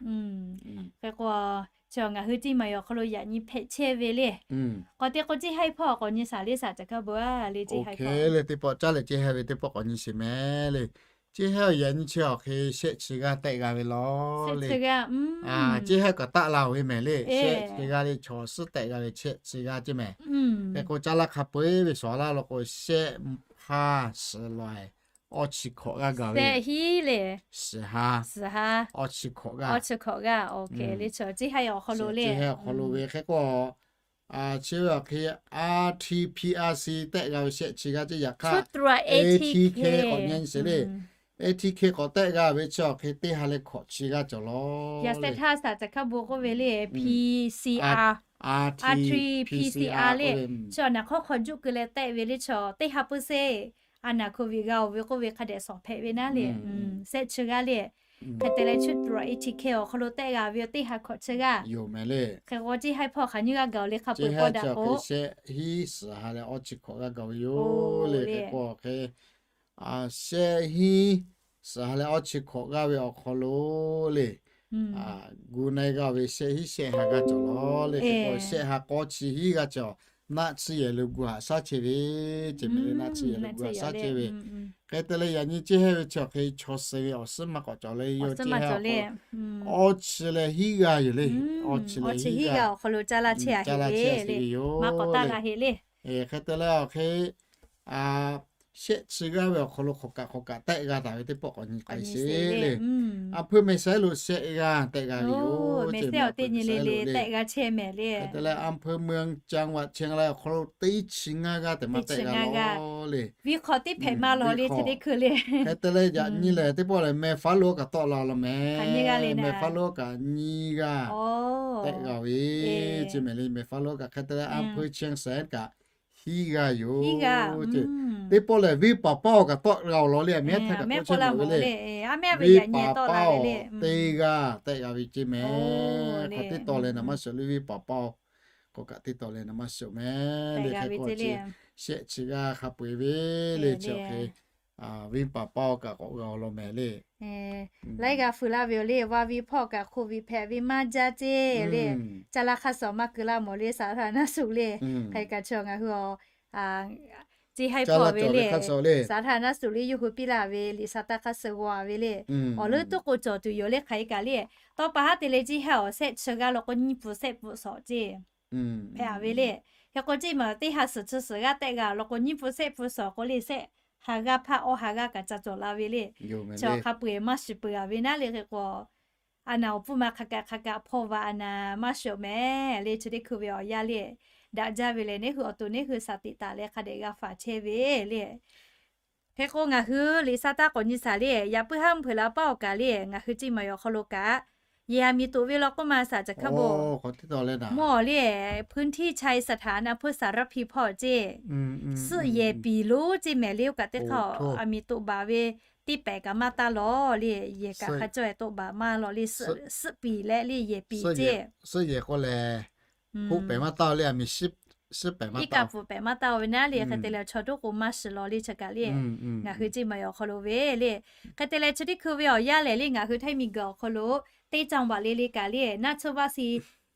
Hk'e k'o, chi ngaˬ hui Chiang Mai awˬ hk'aw lo yaꞈ nyi hpehꞈ chehˇ ve le. K'awꞈ te k'o, Ceˇ Haiˇ hpawˇ k'awꞈ nyi shaˍ le, shaˍ caˍ hkaˇ bon-a le, Ceˇ Haiˇ hpawˇ le. Teˇ pawˆ caˉ leh Ceˇ Haiˇ ve teˇ pawˆ k'awꞈ nyi sheˍ mehˍ le. Ceˇ Haiˇ awˬ yaꞈ nyi chi awˬ hk'e shehˆ chi g'aˇ tehˆ g'a ve law le. Ceˇ Haiˇ kaꞈ taˆ la-oˬ ve mehˍ le. Shehˆ chi g'aˇ le, chaw suhˉ tehˆ g'a ve shehˆ chi g'aˇ ceˇ mehˍ. Hk'e k'o, caˇ laˇ hk'a peu-eˬ ve shawˍ laˇ law k'o, shehˆ hpaˇ suhˍ lawˬ-e awˇ chi hkawꞈ g'aˇ gaˬ ve, suhˍ ha awˇ chi hkawꞈ g'aˇ le. Ceˇ Haiˇ awˬ hk'aw lo ve hk'e k'o, chi ve awˬ hk'e R T P R C tehˆ g'a ve shehˆ chi g'aˇ ceˇ. Yaꞈ hk'aˇ A T K k'awꞈ nyi sheˍ le. A T K k'awꞈ tehˆ g'a ve chi awˬ hk'e teˇ ha leh hkawꞈ chi g'aˇ cawˬ law. Yaꞈ shehˆ htaˇ shaˍ caˍ hkaˇ bon k'oˆ ve le, P C R, R T P C R le. Chi awˬ naˬ hk'awˇ hk'aw juˆ keu leh tehˆ ve le, chi teˇ ha puiˉ sheˆ a naˍ โควิด g'a-oˬ ve k'oˆ ve hk'a dehꞈ shawˍ hpehꞈ ve naˉ le. Shehˆ chi g'aˇ le. Hk'e te leh chi tuˬ A T K awˬ hk'aw lo tehˆ g'a ve teˇ ha hkawꞈ chi g'aˇ yoˬ mehˍ le. Hk'e k'o, Ceˇ Haiˇ hpawˇ hk'aˬ nyi g'aˇ gaˬ-oˬ le hk'a peu-eˬ pawˇ daꞈ k'o, shehˆ hiˉ suhˍ ha leh awˇ chi hkawꞈ g'aˇ gaˬ ve yoˬ le. Hk'e k'o hk'e, shehˆ hiˉ suhˍ ha leh awˇ chi hkawꞈ g'aˇ ve awˬ hk'aw lo le, gu na-e g'a ve shehˆ hiˉ shehˆ ha g'aˇ cawˬ law le. Hk'e k'o, shehˆ ha k'awˇ chi hiˉ g'aˇ cawˬ. Naˆ tsuhˇ yehˬ lo gu haꞈ shaˉ chehˇ ve, chi mehˍ le, naˆ tsuhˇ yehˬ lo gu haꞈ shaˉ chehˇ ve. Hk'e te leh yaꞈ nyi Ceˇ Haiˇ ve chi awˬ hk'e chaw suh ve awˬ suhˉ maˇ k'awꞈ cawˬ le. Yoˬ, Ceˇ Haiˇ awˬ hk'aw lo awˇ chi leh hiˉ g'aˇ yoˬ le. Awˇ chi leh hiˉ g'aˇ awˬ hk'aw lo caˇ laˇ chehˇ-a ve yoˬ. Maˇ k'awꞈ taˇ g'a heˆ le. Hk'e te leh awˬ hk'e shehˆ chi g'aˇ ve awˬ hk'aw lo hk'awꞈ kaꞈ hk'awꞈ kaꞈ tehˆ g'a taˍ ve teˇ pawˆ k'awꞈ nyi k'ai sheˍ le. A hpeuˇ mehˍ saiˉ lo shehˆ g'aˇ tehˆ g'a ve yoˬ. Mehˍ saiˉ awˬ teˇ nyi le le tehˆ g'a chehˇ mehˍ le. Hk'e te leh อำเภอเมือง จังหวัดเชียงราย awˬ hk'aw lo teˇ chi ngaˇ g'aˇ tehꞈ maˇ tehˆ g'a law le. Viˇ hk'awꞈ teˇ hpehꞈ maˇ law le, chi teˇ hkui le. Hk'e te leh yaꞈ nyi lehˬ teˇ pawˆ lehˬ mehˍ faˉ lo kaꞈ tawˆ la law mehˍ. Mehˍ faˉ lo kaꞈ nyiˇ g'aˇ tehˆ g'a ve ceˇ mehˍ le. Mehˍ faˉ lo kaꞈ hk'e te leh อำเภอเชียงแสน kaꞈ hiˉ g'aˇ yoˬ. Teˇ pawˆ lehˬ venˇ paˍ paˇ-oˬ kaꞈ tawˆ g'a-oˬ law le. A mehˉ htaˇ kaꞈ k'oˆ chehˇ ve le, venˇ paˍ paˇ-oˬ teˇ g'aˇ tehˆ g'a ve ceˇ mehˍ. Hk'aˬ teˇ taw leh naˍ maˇ shawˍ le, venˇ paˍ paˇ-oˬ k'awꞈ kaꞈ teˇ taw leh naˍ maˇ shawˍ mehˍ le. Hk'e k'o chi shehˆ chi g'aˇ hk'a peu-eˬ ve le, chi awˬ hk'e venˇ paˍ paˇ-oˬ kaꞈ k'awꞈ g'a-oˬ law mehˍ le. Laiˉ g'a fuiˍ laˇ ve yoˬ le. Vaˇ viˇ hpawˇ kaꞈ โควิด hpehꞈ ve maˇ jaˇ ceˇ le. Caˇ laˇ hk'aˇ suh maˇ keu laˇ mawˬ le, สาธารณสุข le. Hk'e kaꞈ chi ngaˬ hui awˬ Ceˇ Haiˇ hpawˇ ve le, สาธารณสุข le yawˇ hui piˇ laˇ ve liꞈ sha taˇ hk'aˇ suh g'aw ve le. Awˬ leuˉ tuˉ k'o cawˬ tuˬ yoˬ le. Hk'aˬ hk'e kaꞈ le, tawˇ pa haˉ te leh Ceˇ Haiˇ awˬ shehˆ chi g'aˇ law k'o nyiˇ pun shehˆ pun shawˍ ceˇ hpehꞈ-a ve le. Hk'e k'o Ceˇ Maiˍ teˇ ha suhˍ chi suhˍ g'aˇ tehˆ g'a law k'o nyiˇ pun shehˆ pun shawˍ k'o le, shehˆ ha g'aˇ hpaˇ awˇ ha g'aˇ kaꞈ ca cawˬ la ve le. Chi awˬ hk'a peu-eˬ maˇ shiˍ peuˬ-a ve naˉ le. Hk'e k'o a naˍ awˬ pfuhˇ ma hk'aˬ kaꞈ hk'aˬ kaꞈ hpawˇ va a naˍ maˇ shawˍ mehˍ le. Chi teˇ hkui ve awˬ yanˇ le, daꞈ jaˇ ve lehˬ neˇ hui awˬ to neˇ hui shaˍ tiꞈ taˍ leh hk'a dehꞈ g'a faˍ chehˇ ve le. Hk'e k'o ngaˬ hui liꞈ sha taˇ k'awꞈ nyi shaˍ le. Yaꞈ puiˉ haˉ mvuhˇ hpeuꞈ la paˇ awˬ kaꞈ le, ngaˬ hui Ceˇ Maiˍ awˬ hk'aw lo kaꞈ Yehˬ aˬ miˍ toꞈ ve law k'oˆ ma saˍ caˬ hkaˇ bon. Mawˬ le, พื้นที่ชัยสถาน อำเภอสารพี hpawˇ ceˇ, suhˆ yehˬ piˍ lonˉ ceˇ mehˍ le. Oˇ kaꞈ teˇ hk'aˇ aˬ miˍ toꞈ baˬ ve teˇ pehˍ kaꞈ maˇ taˇ lawˬ le. Yehˬ kaꞈ hk'a caweh toꞈ baˬ maˇ lawˬ le. Suhˆ piˍ leh le yehˬ piˍ ceˇ. Suhˆ yehˬ k'o lehˬ, hoˆ pehˍ maˇ taˇ le, aˬ miˍ shiˉ pehˍ maˇ taˇ, iˉ kaˆ pfuhˍ pehˍ maˇ taˇ ve naˉ le. Hk'e te leh chaw toˉ k'o maˇ shiˍ lawˬ le chi kaꞈ le. Ngaˬ hui ceˇ maˬ awˬ hk'aw lo ve le. Hk'e te leh chi teˇ hkui ve awˬ yanˇ lehˬ le, ngaˬ hui Htaiˇ miˬguiˬ awˬ hk'aw lo teˇ จังหวัด le le kaꞈ le, naˆ tsuhˇ vaˆ si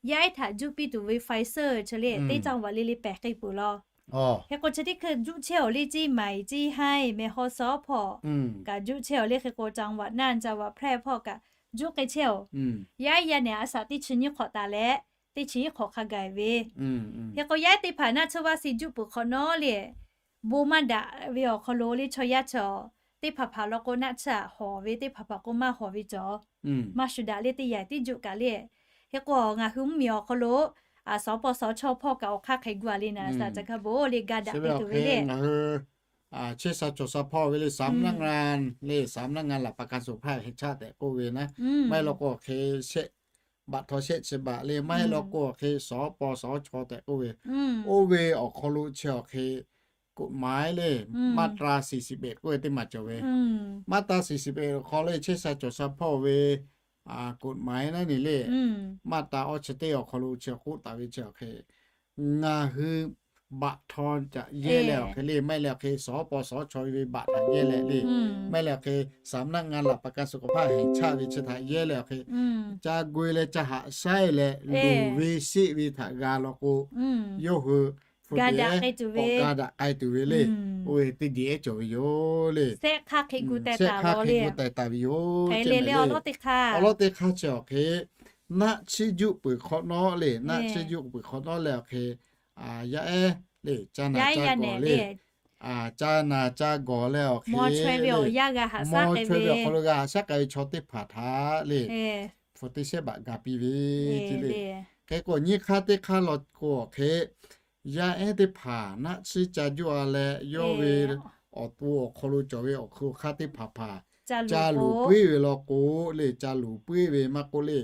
yaˇ ehˉ htaꞈ juˆ piˇ tuˬ ve Pfizer chi le teˇ จังหวัด le le pehˬ k'ai peuˬ law. Hk'e k'o chi teˇ hkui juˆ chehˇ awˬ le ceˇ, maˍ iˍ ceˇ haˇ e meh haw sawˉ hpawˇ kaꞈ juˆ chehˇ awˬ le. Hk'e k'o จังหวัด naˆ จังหวัด hpehˇ hpawˇ kaꞈ juˆ k'ai chehˇ oˬ. Yaˇ ehˉ yaˇ nehˬ a shaꞈ teˇ chi nyiˇ hk'awꞈ taˍ leh, teˇ chi iˉ hk'awꞈ hk'a gaˬ ve. Hk'e k'o yaˇ ehˉ teˇ hpaˍ naˆ tsuhˇ vaˆ si juˆ peuˬ hk'awꞈ nawˉ le, bon maˇ daꞈ ve awˬ hk'aw lo le chaw yaˇ cawˬ teˇ hpaˍ hpaˍ law k'o naˆ tsuhˇ htaꞈ hawˍ ve, teˇ hpaˍ hpaˍ k'o maˇ hawˍ ve cawˬ. Maˇ shuˍ daꞈ le teˇ yanˇ tiˉ juˆ kaꞈ le. Hk'e k'o ngaˬ hui mvuhˇmiˬ awˬ hk'aw lo สปสช. hpawˇ kaꞈ awˬ hk'aˇ hk'e gu a le naˍ saˍ caˬ hkaˇ bon le, ga daꞈ k'ai tuˬ ve le. Ngaˬ hui chehˇ sha cawˬ sha hpawˇ ve le, สำนักงาน le, สำนักงานหลักประกันสุขภาพแห่งชาติ tehꞈ k'oˆ ve naˉ, maˇ heˆ law k'o hk'e shehˆ บัตรทอง shehˆ chi baꞈ le, maˇ heˆ law k'o hk'e สปสช. tehꞈ k'oˆ ve, oˇ ve awˬ hk'aw lo chi awˬ hk'e กฎหมาย le, มาตราสี่สิบเอ็ด k'oˆ ve teˇ maˬ cawˬ ve. มาตราสี่สิบเอ็ด awˬ hk'aw le chehˇ sha cawˬ sha hpawˇ ve กฎหมาย naˉ ni le, maˇ taˍ awˇ chi teˇ awˬ hk'aw lo chi k'oˆ taˍ ve chi awˬ hk'e, ngaˬ hui บัตรทอง caꞈ yehˇ leh awˬ hk'e le, maˇ heˆ leh awˬ hk'e สปสช. ve บัตร htaꞈ yehˇ leh le, maˇ heˆ leh awˬ hk'e สำนักงานหลักประกันสุขภาพแห่งชาติ ve chi htaꞈ yehˇ leh awˬ hk'e, ca gu e leh ca haꞈ shaˉ e leh luˬ ve sheˆ ve htaꞈ g'a law k'o, yawˇ hui hpu te ga daꞈ k'ai tuˬ ve le. Oˇ ve teˇ diˬ ehˉ cawˬ ve yoˬ le. Shehˆ hk'aˇ hk'e gu taiˍ taˍ ve yoˬ. Awˬ lawn teˇ hk'aˇ chi awˬ hk'e, naˆ tsuhˇ juˆ peuˬ hk'awꞈ nawˉ le, naˆ tsuhˇ juˆ peuˬ hk'awꞈ nawˉ leh awˬ hk'e, yaˇ ehˉ le, ca naˬ ca gawˬ le, ca naˬ ca gawˬ leh awˬ hk'e, mawˬ chaweh ve awˬ hk'aw lo g'a haꞈ shaˉ k'ai ve chaw teˇ hpaˍ htaꞈ le, hpu teˇ shehˆ บาท ga piˇ ve ce le. Hk'e k'o nyiˇ hk'aˇ teˇ hk'aˇ law k'o awˬ hk'e, yaˇ ehˉ teˇ hpaˍ naˆ tsuhˇ ca juˆ a leh yawˇ ve awˬ to awˬ hk'aw lo cawˬ ve awˬ hk'aˇ teˇ hpaˍ hpaˍ ca luˬ puiˉ ve law k'o le, ca luˬ puiˉ ve maˇ k'oˆ le,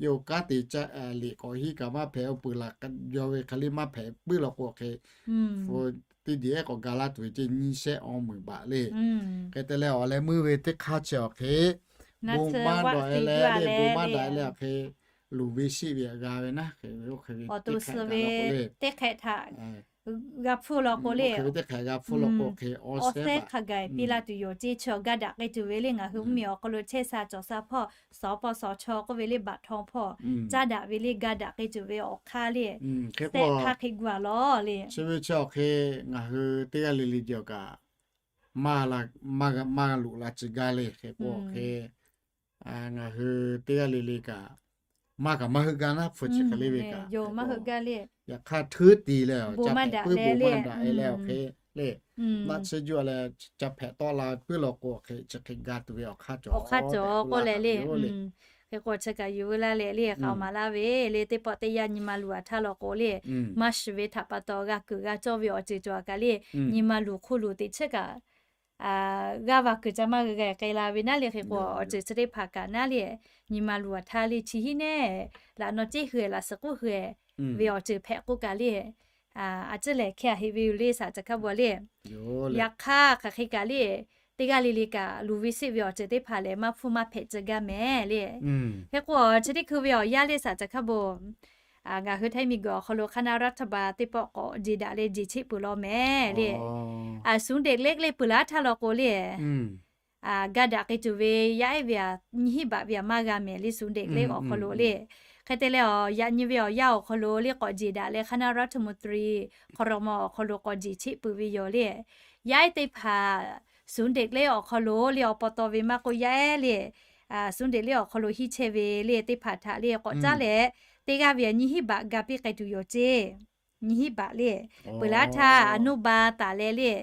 yawˇ kanˉ te ca liꞈ k'awꞈ hiˉ kaꞈ maˇ hpehꞈ, awˬ peuˬ laˬ yaw ve hk'e le maˇ hpehꞈ puiˉ law k'o hk'e, teˇ diˬ ehˉ k'awꞈ ga laˇ tuˬ ve ce, nyiˇ shehˆ awˇ meunˍ บาท le. Hk'e te leh awˬ leh meuˇ ve teˇ hk'aˇ chi awˬ hk'e, bon maˇ daꞈ e leh le, bon maˇ daꞈ e leh awˬ hk'e, luˬ ve sheˆ ve htaꞈ g'a ve naˉ, hk'e ve oˇ hk'e ve teˇ hk'ehꞈ htaꞈ g'a hpfuhˇ law k'o le, teˇ hk'ehꞈ g'a hpfuhˇ law k'o hk'e, awˬ shehˉ hk'a gaˬ piˇ laˇ tuˬ yoˬ ce. Chi awˬ ga daꞈ k'ai tuˬ ve le, ngaˬ hui mvuhˇmiˬ awˬ hk'aw lo chehˇ sha cawˬ sha hpawˇ สปสช. k'oˆ ve le บัตรทอง hpawˇ caˇ daꞈ ve le, ga daꞈ k'ai tuˬ ve awˬ hk'aˇ le, shehˆ hk'aˇ hk'e gu a law le. Chi ve chi awˬ hk'e ngaˬ hui teˇ g'aˇ le le jehˬ kaꞈ, maˇ loꞈ la tcuh gaˇ le. Hk'e k'o hk'e, ngaˬ hui teˇ g'aˇ le le kaꞈ, maˇ kaꞈ maˇ heuˆ gaˇ naˉ, hpu chi hk'e le ve kaꞈ, yaꞈ hk'aˇ htuˉ ti leh, bon maˇ daꞈ e leh awˬ hk'e le, naˆ tsuhˇ juˆ leh ca hpehꞈ tawˆ la puiˉ law k'o hk'e, chi hk'e ga tuˬ ve awˬ hk'aˇ cawˬ, awˬ hk'aˇ cawˬ k'oˆ leh le. Hk'e k'o chi kaꞈ yuˬ veu laˇ leh le, k'aoˍ maˍ laˇ ve le, teˇ pawˆ teˇ yanˇ nyi ma luˬ a htaˇ law k'o le, maˇ shiˍ ve htaꞈ pa taw g'a kuiˬ g'a cawˇ ve awˬ ceuˬ cawˬ a kaꞈ le, nyi ma luˬ hk'oˆ lo teꞈ chiˉ kaꞈ g'aˇ va kuiˬ ca maˇ g'a g'a k'ai la ve naˉ le. Hk'e k'o awˬ ceuˬ chi teˇ hpaˍ kaꞈ naˉ le, nyi ma luˬ a htaˇ le chi hiˉ nehˇ laꞈ naw ceˇ hui laꞈ suhˍ k'oˆ hui ve awˬ ceuˬ hpehꞈ k'oˆ kaꞈ le, a ciˉ lehˬ hk'e a heˆ ve yoˬ le, saˍ caˬ hkaˇ bon le. Yaꞈ hk'aˇ hk'aˬ hk'e kaꞈ le, teˇ g'aˇ le le kaꞈ luˬ ve sheˆ ve awˬ ceuˬ teˇ hpaˍ lehˬ maˇ hpfuhˇ maˇ hpehꞈ tcuh gaˇ mehˍ le. Hk'e k'o chi teˇ hkui ve awˬ yanˇ le, saˍ caˬ hkaˇ bon, ngaˬ hui Htaiˇ miˬguiˬ awˬ hk'aw lo คณะรัฐบาล teˇ pawˆ k'awꞈ jeˬ daꞈ leh jeˬ cheˆ peuˬ law mehˍ le. ศูนย์เด็กเล็ก le peuˬ laˇ htaˇ law k'o le, ga daꞈ k'ai tuˬ ve yaˇ ehˉ ve aꞈ nyiˇ hinˉ baꞈ ve aꞈ maˇ g'a mehˍ le, ศูนย์เด็กเล็ก awˬ hk'aw lo le. Hk'e te leh awˬ yaꞈ nyi ve awˬ yanˇ awˬ hk'aw lo le k'awꞈ jeˬ daꞈ leh คณะรัฐมนตรี ครม. awˬ hk'aw lo k'awꞈ jeˬ cheˆ peuˬ ve yoˬ le. Yaˇ ehˉ teˇ hpaˍ ศูนย์เด็กเล็ก awˬ hk'aw lo le awˬ pa taw ve maˇ k'oˆ, yaˇ ehˉ le ศูนย์เด็กเล็ก awˬ hk'aw lo hiˉ chehˇ ve le teˇ hpaˍ htaꞈ le k'awꞈ caˉ leh, teˇ g'aˇ ve aꞈ nyiˇ hinˉ baꞈ ga piˇ k'ai tuˬ yoˬ ce. Nyiˇ hinˉ baꞈ le, peuˬ laˇ htaˇ อนุบาล taˍ leh le,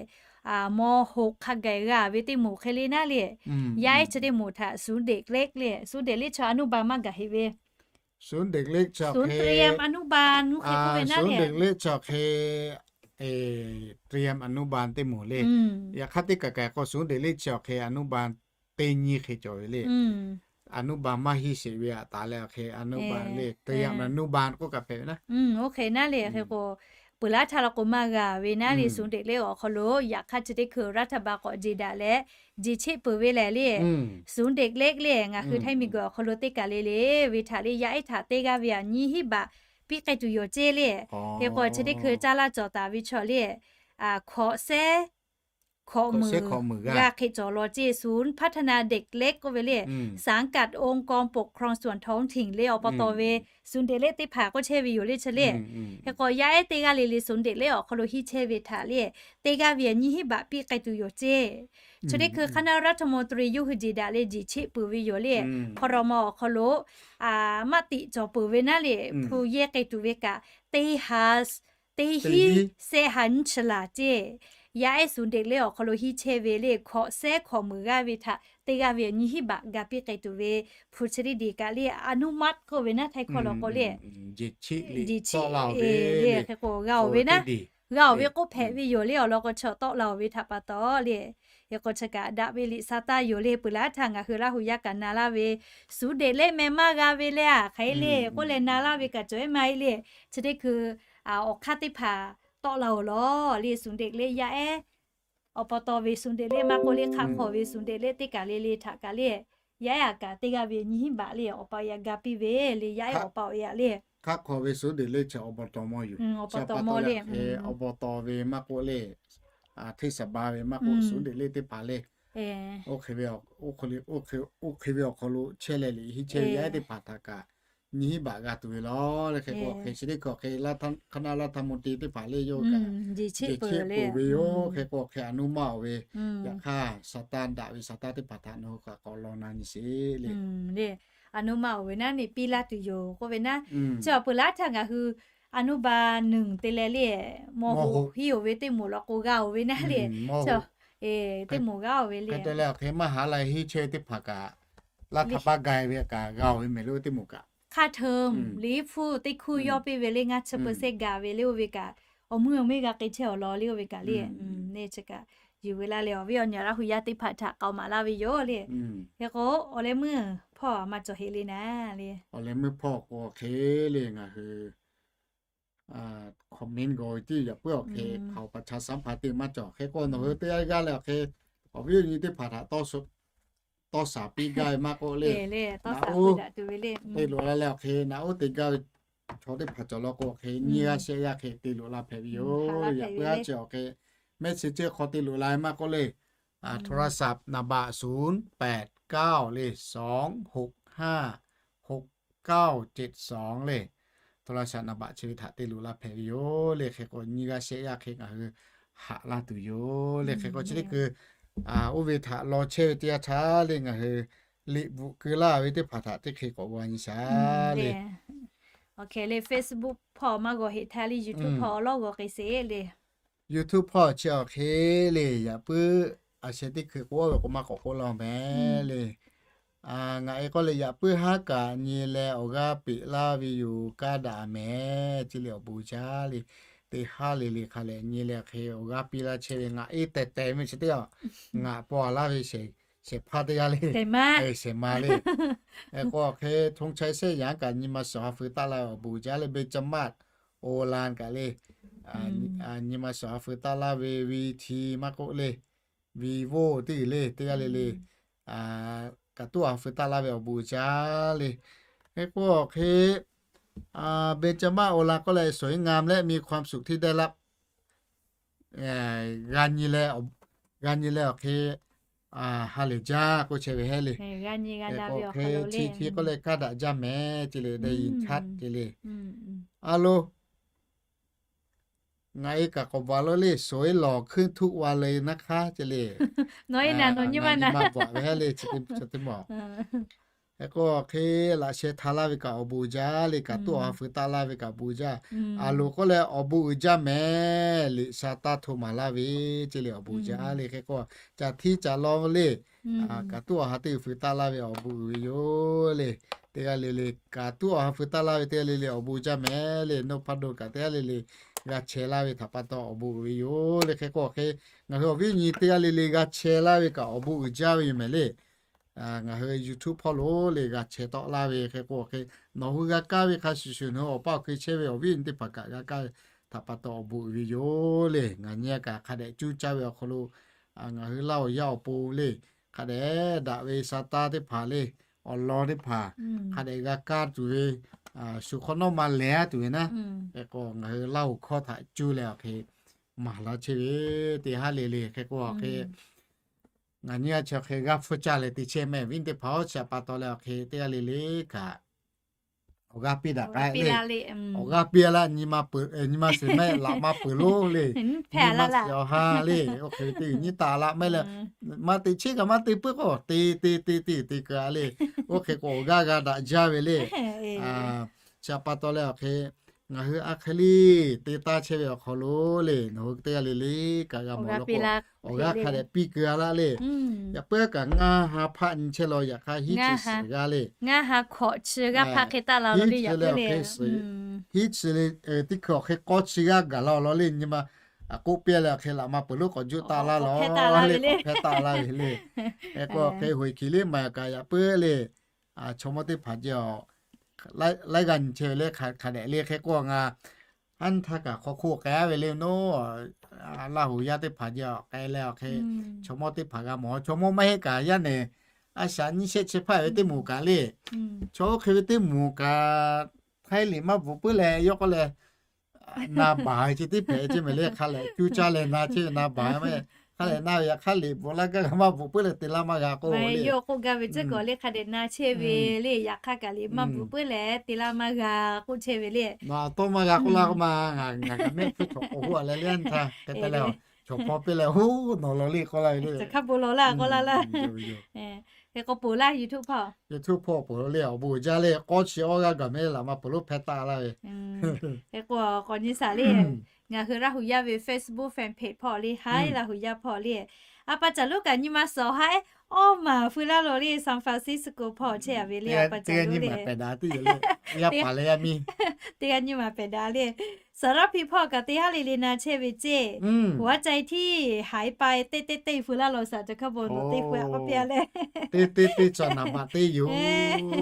ม.หก hk'a gaˬ g'a ve teˇ moˍ hk'e le naˉ le. Yaˇ ehˉ chi teˇ moˍ htaꞈ ศูนย์เด็กเล็ก le, ศูนย์เด็กเล็ก chi อนุบาล maˇ gaˬ heˆ ve. ศูนย์เด็กเล็ก chi awˬ hk'e, ศูนย์เตรียมอนุบาล hk'e k'oˆ ve naˉ le. ศูนย์เด็กเล็ก chi awˬ hk'e, เตรียมอนุบาล teˇ moˍ le. Yaꞈ hk'aˇ teˇ kaˬ kaˬ k'o ศูนย์เด็กเล็ก chi awˬ hk'e อนุบาล teˇ nyi hk'e cawˬ ve le. အနုဘၢၼ် maˇ henˇ sheˍ ve aꞈ taˍ leh awˬ hk'e อนุบาล le, เตรียมอนุบาล k'oˆ kaꞈ hpehꞈ ve naˉ. Oˇ hk'e naˉ le, hk'e k'o, peuˬ laˇ htaˇ la k'o maˇ g'a ve naˉ le, ศูนย์เด็กเล็ก awˬ hk'aw lo yaꞈ hk'aˇ chi teˇ hkui รัฐบาล k'awꞈ jeˬ daꞈ leh jeˬ cheˆ peuˬ ve lehˬ le, ศูนย์เด็กเล็ก le, ngaˬ hui htaiˇ miˬguiˬ awˬ hk'aw lo teˇ kaˬ le le ve htaꞈ le yaˇ ehˉ htaꞈ teˇ g'aˇ ve aꞈ nyiˇ hinˉ baꞈ piˇ k'ai tuˬ yoˬ ceˇ le. Hk'e k'o chi teˇ hkui caˇ laˇ cawˬ taˍ ve chaw le, hkawꞈ sehˉ hkawꞈ meuˍ g'a hk'e cawˬ law ceˇ, ศูนย์พัฒนาเด็กเล็ก k'oˆ ve le, สังกัดองค์กรปกครองส่วนท้องถิ่น le, awˬ pa taw ve ศูนย์เด็กเล็ก teˇ hpaˍ k'oˆ chehˇ ve yoˬ le chi le. Hk'e k'o yaˇ ehˉ teˇ g'aˇ le le ศูนย์เด็กเล็ก awˬ hk'aw lo henˇ chehˇ ve htaꞈ le, teˇ g'aˇ ve aꞈ nyiˇ hinˉ baꞈ piˇ k'ai tuˬ yoˬ ceˇ. Chi teˇ hkui คณะรัฐมนตรี yawˇ hui jeˬ daꞈ le jeˬ cheˆ peuˬ ve yoˬ le, ครม. awˬ hk'aw lo maˇ tiꞈ cawˬ peuˬ ve naˉ le, hpu yehˇ k'ai tuˬ ve kaꞈ teˇ ha teˇ hinˉ sehˉ ha nyiˇ chi laˬ ceˇ. Yaˇ ehˉ ศูนย์เด็กเล็ก awˬ hk'aw lo henˇ chehˇ ve le, hkawꞈ sehˉ hkawꞈ meuˍ g'aˇ ve htaꞈ teˇ g'aˇ ve aꞈ nyiˇ hinˉ baꞈ ga piˇ k'ai tuˬ ve hpu chi teˇ diˬ kaꞈ le, อนุมัติ k'oˆ ve naˉ, htaiˇ hkawˇ law k'o le, jeˬ cheˆ le, hk'e k'o g'a oˬ ve naˉ, g'a oˬ ve k'oˆ hpehꞈ ve yoˬ le. Awˬ lawn k'o chaw tawˆ la oˬ ve htaꞈ pa taw le, hk'e k'o chi kaꞈ daꞈ ve liꞈ sa taˇ yoˬ le. Peuˬ laˇ htaˇ ngaˬ hui Laˇ huˍ yaˇ kaꞈ na laˇ ve ศูนย์เด็กเล็ก meh maˇ g'a ve le, a hk'aˬ hk'e le k'oˆ leh na laˇ ve kaꞈ cawˬ ehˉ maˇ heˆ le. Chi teˇ hkui awˬ hk'aˇ teˇ hpaˍ tawˆ la oˬ law le, ศูนย์เด็กเล็ก yaˇ ehˉ, awˬ pa taw ve ศูนย์เด็กเล็ก maˇ k'oˆ le, hk'aˆ hk'aw ve ศูนย์เด็กเล็ก teˇ kaˬ le le htaꞈ kaꞈ le, yaˇ ehˉ aꞈ kaꞈ teˇ g'aˇ ve nyiˇ hinˉ baꞈ le awˬ pa yaꞈ ga piˇ ve le, yaˇ ehˉ awˬ pa awˬ yaꞈ le, hk'aˆ hk'aw ve ศูนย์เด็กเล็ก chi awˬ pa taw mawˇ yoˬ. Awˬ pa taw mawˇ le, awˬ pa taw ve maˇ k'oˆ le, เทศบาล ve maˇ k'oˆ, ศูนย์เด็กเล็ก teˇ hpaˍ le, oˇ hk'e ve awˬ hk'aw lo chehˇ leh liꞈ henˇ chehˇ ve yaˇ ehˉ teˇ hpaˍ htaꞈ kaꞈ nyiˇ hinˉ baꞈ g'a tuˬ ve law le. Hk'e k'o hk'e chi teˇ hkui awˬ hk'e คณะรัฐมนตรี teˇ hpaˍ le yawˇ kaꞈ jeˬ cheˆ peuˬ ve yoˬ. Hk'e k'o hk'e อนุมัติ oˬ ve, yaꞈ hk'aˇ sa taˇ daꞈ ve sa taˇ teˇ hpaˍ htaꞈ nawˬ hui kaꞈ k'awꞈ law na nyi sheˍ le. Le, อนุมัติ oˬ ve naˉ le piˇ laˇ tuˬ yoˬ k'oˆ ve naˉ. Chi awˬ peuˬ laˇ htaˇ ngaˬ hui อนุบาลหนึ่ง te leh le, mawˇ hoꞈ henˇ oˬ ve teˇ moˍ law k'o g'a oˬ ve naˉ le, teˇ moˍ g'a oˬ ve le. Hk'e te leh awˬ hk'e มหาลัย henˇ chehˇ teˇ hpaˍ kaꞈ laˇ htaꞈ paˇ ga ve kaꞈ g'a oˬ ve mehˍ le, teˇ moˍ kaꞈ ค่าเทอม liꞈ hpu teˇ hkuˇ yawˇ piˇ ve le, ngaˇ chi เปอร์เซ็นต์ gaˬ ve le oˇ ve kaꞈ, awˬ meuˇ awˬ meuˇ g'a k'ai chehˇ awˬ lawn le oˇ ve kaꞈ le. Neˇ chi kaꞈ yuˬ ve laˇ leh awˬ viˉ awˬ nyi Laˇ huˍ yaˇ teˇ hpaˍ htaꞈ k'aoˍ maˍ laˇ ve yoˬ le. Hk'e k'o awˬ leh meuˇ hpawˇ maˇ cawˬ heˆ le naˉ le. Awˬ leh meuˇ hpawˇ k'o hk'e le ngaˬ hui คอมเมนต์ g'aw ve tiˉ yaꞈ puiˉ awˬ hk'e hpaoˍ paˍ chaw สัมภาษณ์ teˇ maˇ cawˬ. Hk'e k'o nawˬ hui teˇ g'aˇ g'aˇ leh awˬ hk'e awˬ viˉ awˬ nyi teˇ hpaˍ htaꞈ tawˇ shaˍ piˇ gaˇ ve maˇ k'oˆ le, naꞈ oˉ te loꞈ la leh awˬ hk'e naꞈ oˉ te gaˇ ve chaw teˇ hpaˍ cawˬ law k'o awˬ hk'e nyiˇ g'aˇ shehˆ g'aˇ hk'e te loꞈ la hpehꞈ ve yoˬ. Yaꞈ puiˉ aˉ chi awˬ hk'e message hk'aw te loꞈ la ve maˇ k'oˆ le, โทรศัพท์ naˍ baꞈ ศูนย์แปดเก้า le สองหกห้า หกเก้าเจ็ดสอง le, โทรศัพท์ naˍ baꞈ chi ve htaꞈ te loꞈ la hpehꞈ ve yoˬ le. Hk'e k'o nyiˇ g'aˇ shehˆ g'aˇ hk'e ngaˬ hui haꞈ laˇ tuˬ yoˬ le. Hk'e k'o chi teˇ hkui oˇ ve htaꞈ law chehˇ ve teˇ yanˇ htaˇ le ngaˬ hui liꞈ bvuhꞈ keu laˇ ve teˇ hpaˍ htaꞈ teˇ hk'e k'awꞈ g'aw nyi shaˍ le. Awˬ hk'e le Facebook hpawˇ maˇ g'awˬ heˆ htaˇ le, YouTube hpawˇ awˬ lawˉ g'awˬ k'ai sheˍ le. YouTube hpawˇ chi awˬ hk'e le yaꞈ puiˉ a sheh teˇ hkui k'oˆ ve k'o maˇ k'awꞈ k'oˆ laˇ mehˍ le. Ngaˬ e k'oˆ leh yaꞈ puiˉ haˉ kaꞈ nyi leh awˬ g'aˇ peꞈ laˇ ve yoˬ, kaˇ daꞈ mehˍ ce le awˬ bon jaˇ le. Teˇ haˉ le le hk'a leh nyi leh hk'e awˬ g'aˇ piˇ laˇ chehˇ ve ngaˬ e tehˬ tehˬ meh chi teˇ aˬ ngaˬ paw laˇ ve shehˍ hpaˇ teˇ g'aˇ le, shehˍ ma le. K'o awˬ hk'e ธงชัย แซ่หยาง kaꞈ nyi ma shawˍ ha feu taˆ laˇ ve awˬ bon jaˇ le. เบญจมาศ โอราน kaꞈ le, nyi ma shawˍ ha feu taˆ laˇ ve วีที maˇ k'oˆ le, Vivo teˇ g'uiˬ le teˇ g'aˇ le le, kaꞈ tuˉ awˬ ha feu taˆ laˇ ve awˬ bon jaˇ le. Hk'e k'o awˬ hk'e เบญจมาศ โอราน k'oˆ leh สวยงามและมีความสุขที่ได้รับ g'a nyi leh, g'a nyi leh awˬ hk'e ha lehˬ jaˇ k'oˆ chehˇ ve heˆ le. K'o hk'e chi hk'e k'oˆ leh kaˇ daꞈ jaˇ mehˍ ce le, ได้ยินชัด ce le. A lo ngaˬ e kaꞈ k'awꞈ bvuhꞈ lo le, สวยหล่อขึ้นทุกวันเลยนะคะ ce le. Nawˬ e na nawˬ nyi ma na maˇ bvuhꞈ ve heˆ le, chi teˇ mawˬ. Hk'e k'o hk'e laꞈ sheh htaˇ laˇ ve kaꞈ awˬ bon jaˇ le, kaꞈ tuˉ awˬ ha feu taˆ laˇ ve kaꞈ bon jaˇ. A loˍ k'oˆ leh awˬ bon uiˍ jaˇ mehˍ, liꞈ sha taˇ hto maˍ laˇ ve ce le awˬ bon jaˇ le. Hk'e k'o caˬ htiˇ caˬ law le, kaꞈ tuˉ awˬ ha teˇ g'uiˬ feu taˆ laˇ ve awˬ bon uiˍ ve yoˬ le. Teˇ g'aˇ le le kaꞈ tuˉ awˬ ha feu taˆ laˇ ve teˇ g'aˇ le le awˬ bon jaˇ mehˍ le. นพดล kaꞈ teˇ g'aˇ le le g'a chehˇ laˇ ve htaꞈ pa taw awˬ bon uiˍ ve yoˬ le. Hk'e k'o hk'e ngaˬ hui awˬ viˉ nyi teˇ g'aˇ le le g'a chehˇ laˇ ve kaꞈ awˬ bon uiˍ jaˇ ve yoˬ mehˍ le. ngaˬ hui YouTube hpawˇ lo le g'a chehˇ tawˆ laˇ ve hk'e k'o hk'e, nawˬ hui g'a kaˇ ve hk'a shuˍ shuˍ nawˬ hui awˬ pa awˬ hkui chehˇ ve awˬ viˉ awˬ nyi teˇ hpaˍ kaꞈ g'a kaˇ ve htaꞈ pa taw awˬ bon uiˍ ve yoˬ le. Ngaˬ nyi a kaꞈ hk'a dehꞈ cuˇ caˇ ve awˬ hk'aw lo ngaˬ hui Laˇ huˍ yaˇ awˬ pon le, hk'a dehꞈ daꞈ ve sa taˇ teˇ hpaˍ le, awˬ lawn teˇ hpaˍ hk'a dehꞈ g'a kaˇ tuˬ ve, shu hk'awꞈ nawˉ ma lehˬ a tuˬ ve naˉ, hk'e k'o ngaˬ hui Laˇ huˍ hkawˇ htaꞈ cuˇ leh awˬ hk'e maˍ laˇ chehˇ ve teˇ haˉ le le hk'e k'o awˬ hk'e, ngaˬ nyi a chi awˬ hk'e g'a hpfuhˇ caˇ leh te chehˇ mehˍ viˉ teˇ hpaˍ-oˬ, chi htaꞈ pa taw leh awˬ hk'e teˇ g'aˇ le le kaꞈ awˬ g'aˇ piˇ daꞈ k'ai le. Awˬ g'aˇ piˇ a laˇ, nyi ma peuˬ, nyi ma shiˍ mehˆ laꞈ ma peuˬ lo le. Nyi ma shiˍ awˬ ha le. Oˇ hk'e ve teˇ g'uiˬ nyi taˍ laꞈ mehˆ le. Maˇ te chehˇ kaꞈ maˇ te puiˉ k'o te te te te te keu a le. Oˇ hk'e k'o awˬ g'aˇ g'a daꞈ jaˇ ve le. Chi htaꞈ pa taw leh awˬ hk'e, ngaˬ hui a hk'e le te taˇ chehˇ ve awˬ hk'aw lo le, nawˬ hui teˇ g'aˇ le le kaꞈ g'a mawˬ law k'o, awˬ g'aˇ hk'a dehꞈ piˇ keu a laˇ le. Yaꞈ puiˉ kaꞈ ngaˇ ha hpaˆ nyi chehˇ law, yaꞈ hk'aˇ hiˉ chi suhˍ g'aˇ le. Hiˉ chi leh awˬ hk'e suhˍ, hiˉ chi le, teˇ hkui awˬ hk'e k'awˇ chi g'aˇ gaˬ la law le. Nyi ma k'oˆ piˇ leh awˬ hk'e laꞈ ma peuˬ lo k'awꞈ juˇ taˆ laˇ law le, k'awꞈ hpehˇ taˆ laˇ ve le. Hk'e k'o awˬ hk'e hoꞈ e hkiˬ le maˍ kaꞈ yaꞈ puiˉ le. Chaw mawˇ teˇ hpaˍ jeh a laiˉ g'aˇ nyi chehˇ ve le, hk'a dehꞈ le hk'e k'o ngaˬ haˉ htaˇ kaꞈ hk'aw hk'oˆ k'ai a ve le naˉ, Laˇ huˍ yaˇ teˇ hpaˍ jeh a k'ai leh awˬ hk'e, chaw mawˇ teˇ hpaˍ g'a mawˬ, chaw mawˇ maˇ heˆ kaꞈ yaˇ nehˬ a shaꞈ nyiˇ shehˆ chi hpaˇ ve teˇ moˍ kaꞈ le, chaw oˇ hk'e ve teˇ moˍ kaꞈ htaiˇ liꞈ maˇ bvuhꞈ puiˉ leh yawˇ k'oˆ leh na baˬ ve chi teˇ hpehꞈ ve ceˇ mehˍ le. Hk'a lehꞈ cuˇ caˇ leh na chehˇ ve na baˬ ve, hk'a lehꞈ na ve yaꞈ hk'aˇ liꞈ bvuhꞈ laˇ gaˇ g'a maˇ bvuhꞈ puiˉ leh te laˇ maˇ g'a k'o le. Yawˇ k'oˆ gaˇ ve tcuhˉ kuiˬ le hk'a dehꞈ na chehˇ ve le, yaꞈ hk'aˇ kaꞈ liꞈ maˇ bvuhꞈ puiˉ leh te laˇ maˇ g'a k'oˆ chehˇ ve le. Nawˬ a tawˇ maˇ g'a k'oˆ laˇ k'oˆ ma, ngaˬ ngaˬ kaꞈ mehˆ hpfuhˇ chaw k'oˍ hoˆ a leh le, a htaˇ hk'e te leh chaw hpawˇ piˇ leh hoˉ nawˬ law le k'oˆ laˇ ve le. Hk'a bon law laˇ k'oˆ laˇ laˇ. Hk'e k'o ponˬ laˇ YouTube hpawˇ, YouTube hpawˇ ponˬ lo le, awˬ bon uiˍ jaˇ le. K'awˇ chi awˇ g'aˇ gaˬ mehˍ le, laꞈ ma peuˬ lo hpehˇ taˆ laˇ ve. Hk'e k'o k'awꞈ nyi shaˍ le. Ngaˬ hui Laˇ huˍ yaˇ ve Facebook fan page hpawˇ le, haiˉ Laˇ huˍ yaˇ hpawˇ le, a pa caˬ lo kaꞈ nyi ma suhˍ haˉ awˇ maˬ feu laˇ lo le, San Francisco hpawˇ chehˇ a ve le, a pa caˬ lo le. Teˇ g'aˇ nyi ma pehˬ daꞈ le. Saˍ raˇ hpiˇ hpawˇ kaꞈ teˇ haˉ le le na chehˇ ve ceˇ. หัวใจที่หายไป teˇ teˇ teˇ feu laˇ lo saˍ ca hkaˇ bon lo teˇ feu a k'oˆ piˇ a le. Teˇ teˇ teˇ ca naˍ baꞈ teˇ yoˬ.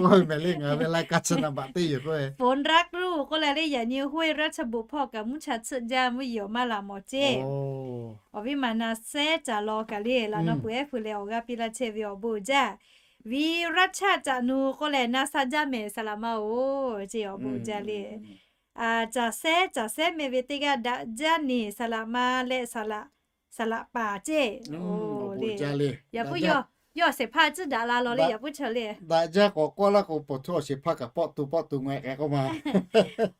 Mehˍ le ngaˬ hui ve laiˉ kaˇ ca naˍ baꞈ teˇ yoˬ k'oˆ ve. ฝนรักลูก k'oˆ leh le, yaꞈ nyi hoˇ ve raˇ chaˇ boꞈ hpawˇ kaꞈ mvuhˇ cha tsuhˆ jaˇ mvuhˇ yeˬ awˬ maˇ laꞈ mawˬ ceˇ. Awˬ viˉ maˬ na sehˉ caˍ law kaꞈ le, laꞈ naw peuˬ ehˉ feu leh awˬ g'aˇ piˇ laˇ chehˇ ve awˬ bon uiˍ jaˇ. Viˉ raˇ chaˇ caꞈ nu k'oˆ leh na sha jaˇ mehˍ saˍ laꞈ ma oˬ ceˇ, awˬ bon uiˍ jaˇ le. Caˬ sehˉ caˬ sehˉ meh ve teˇ g'aˇ daꞈ jaˇ neˬ saˍ laꞈ ma leh saˍ laꞈ paˍ ceˇ. Yaꞈ puiˉ yawˇ awˬ shehˍ hpaˇ tcuhˉ daꞈ la law le, yaꞈ puiˉ chaw le. Daꞈ jaˇ k'awꞈ k'oˆ laˇ k'o, pawˬ htuˇ awˬ shehˍ hpaˇ kaꞈ pawˆ tu pawˆ tu ngeh k'ai k'oˆ ma.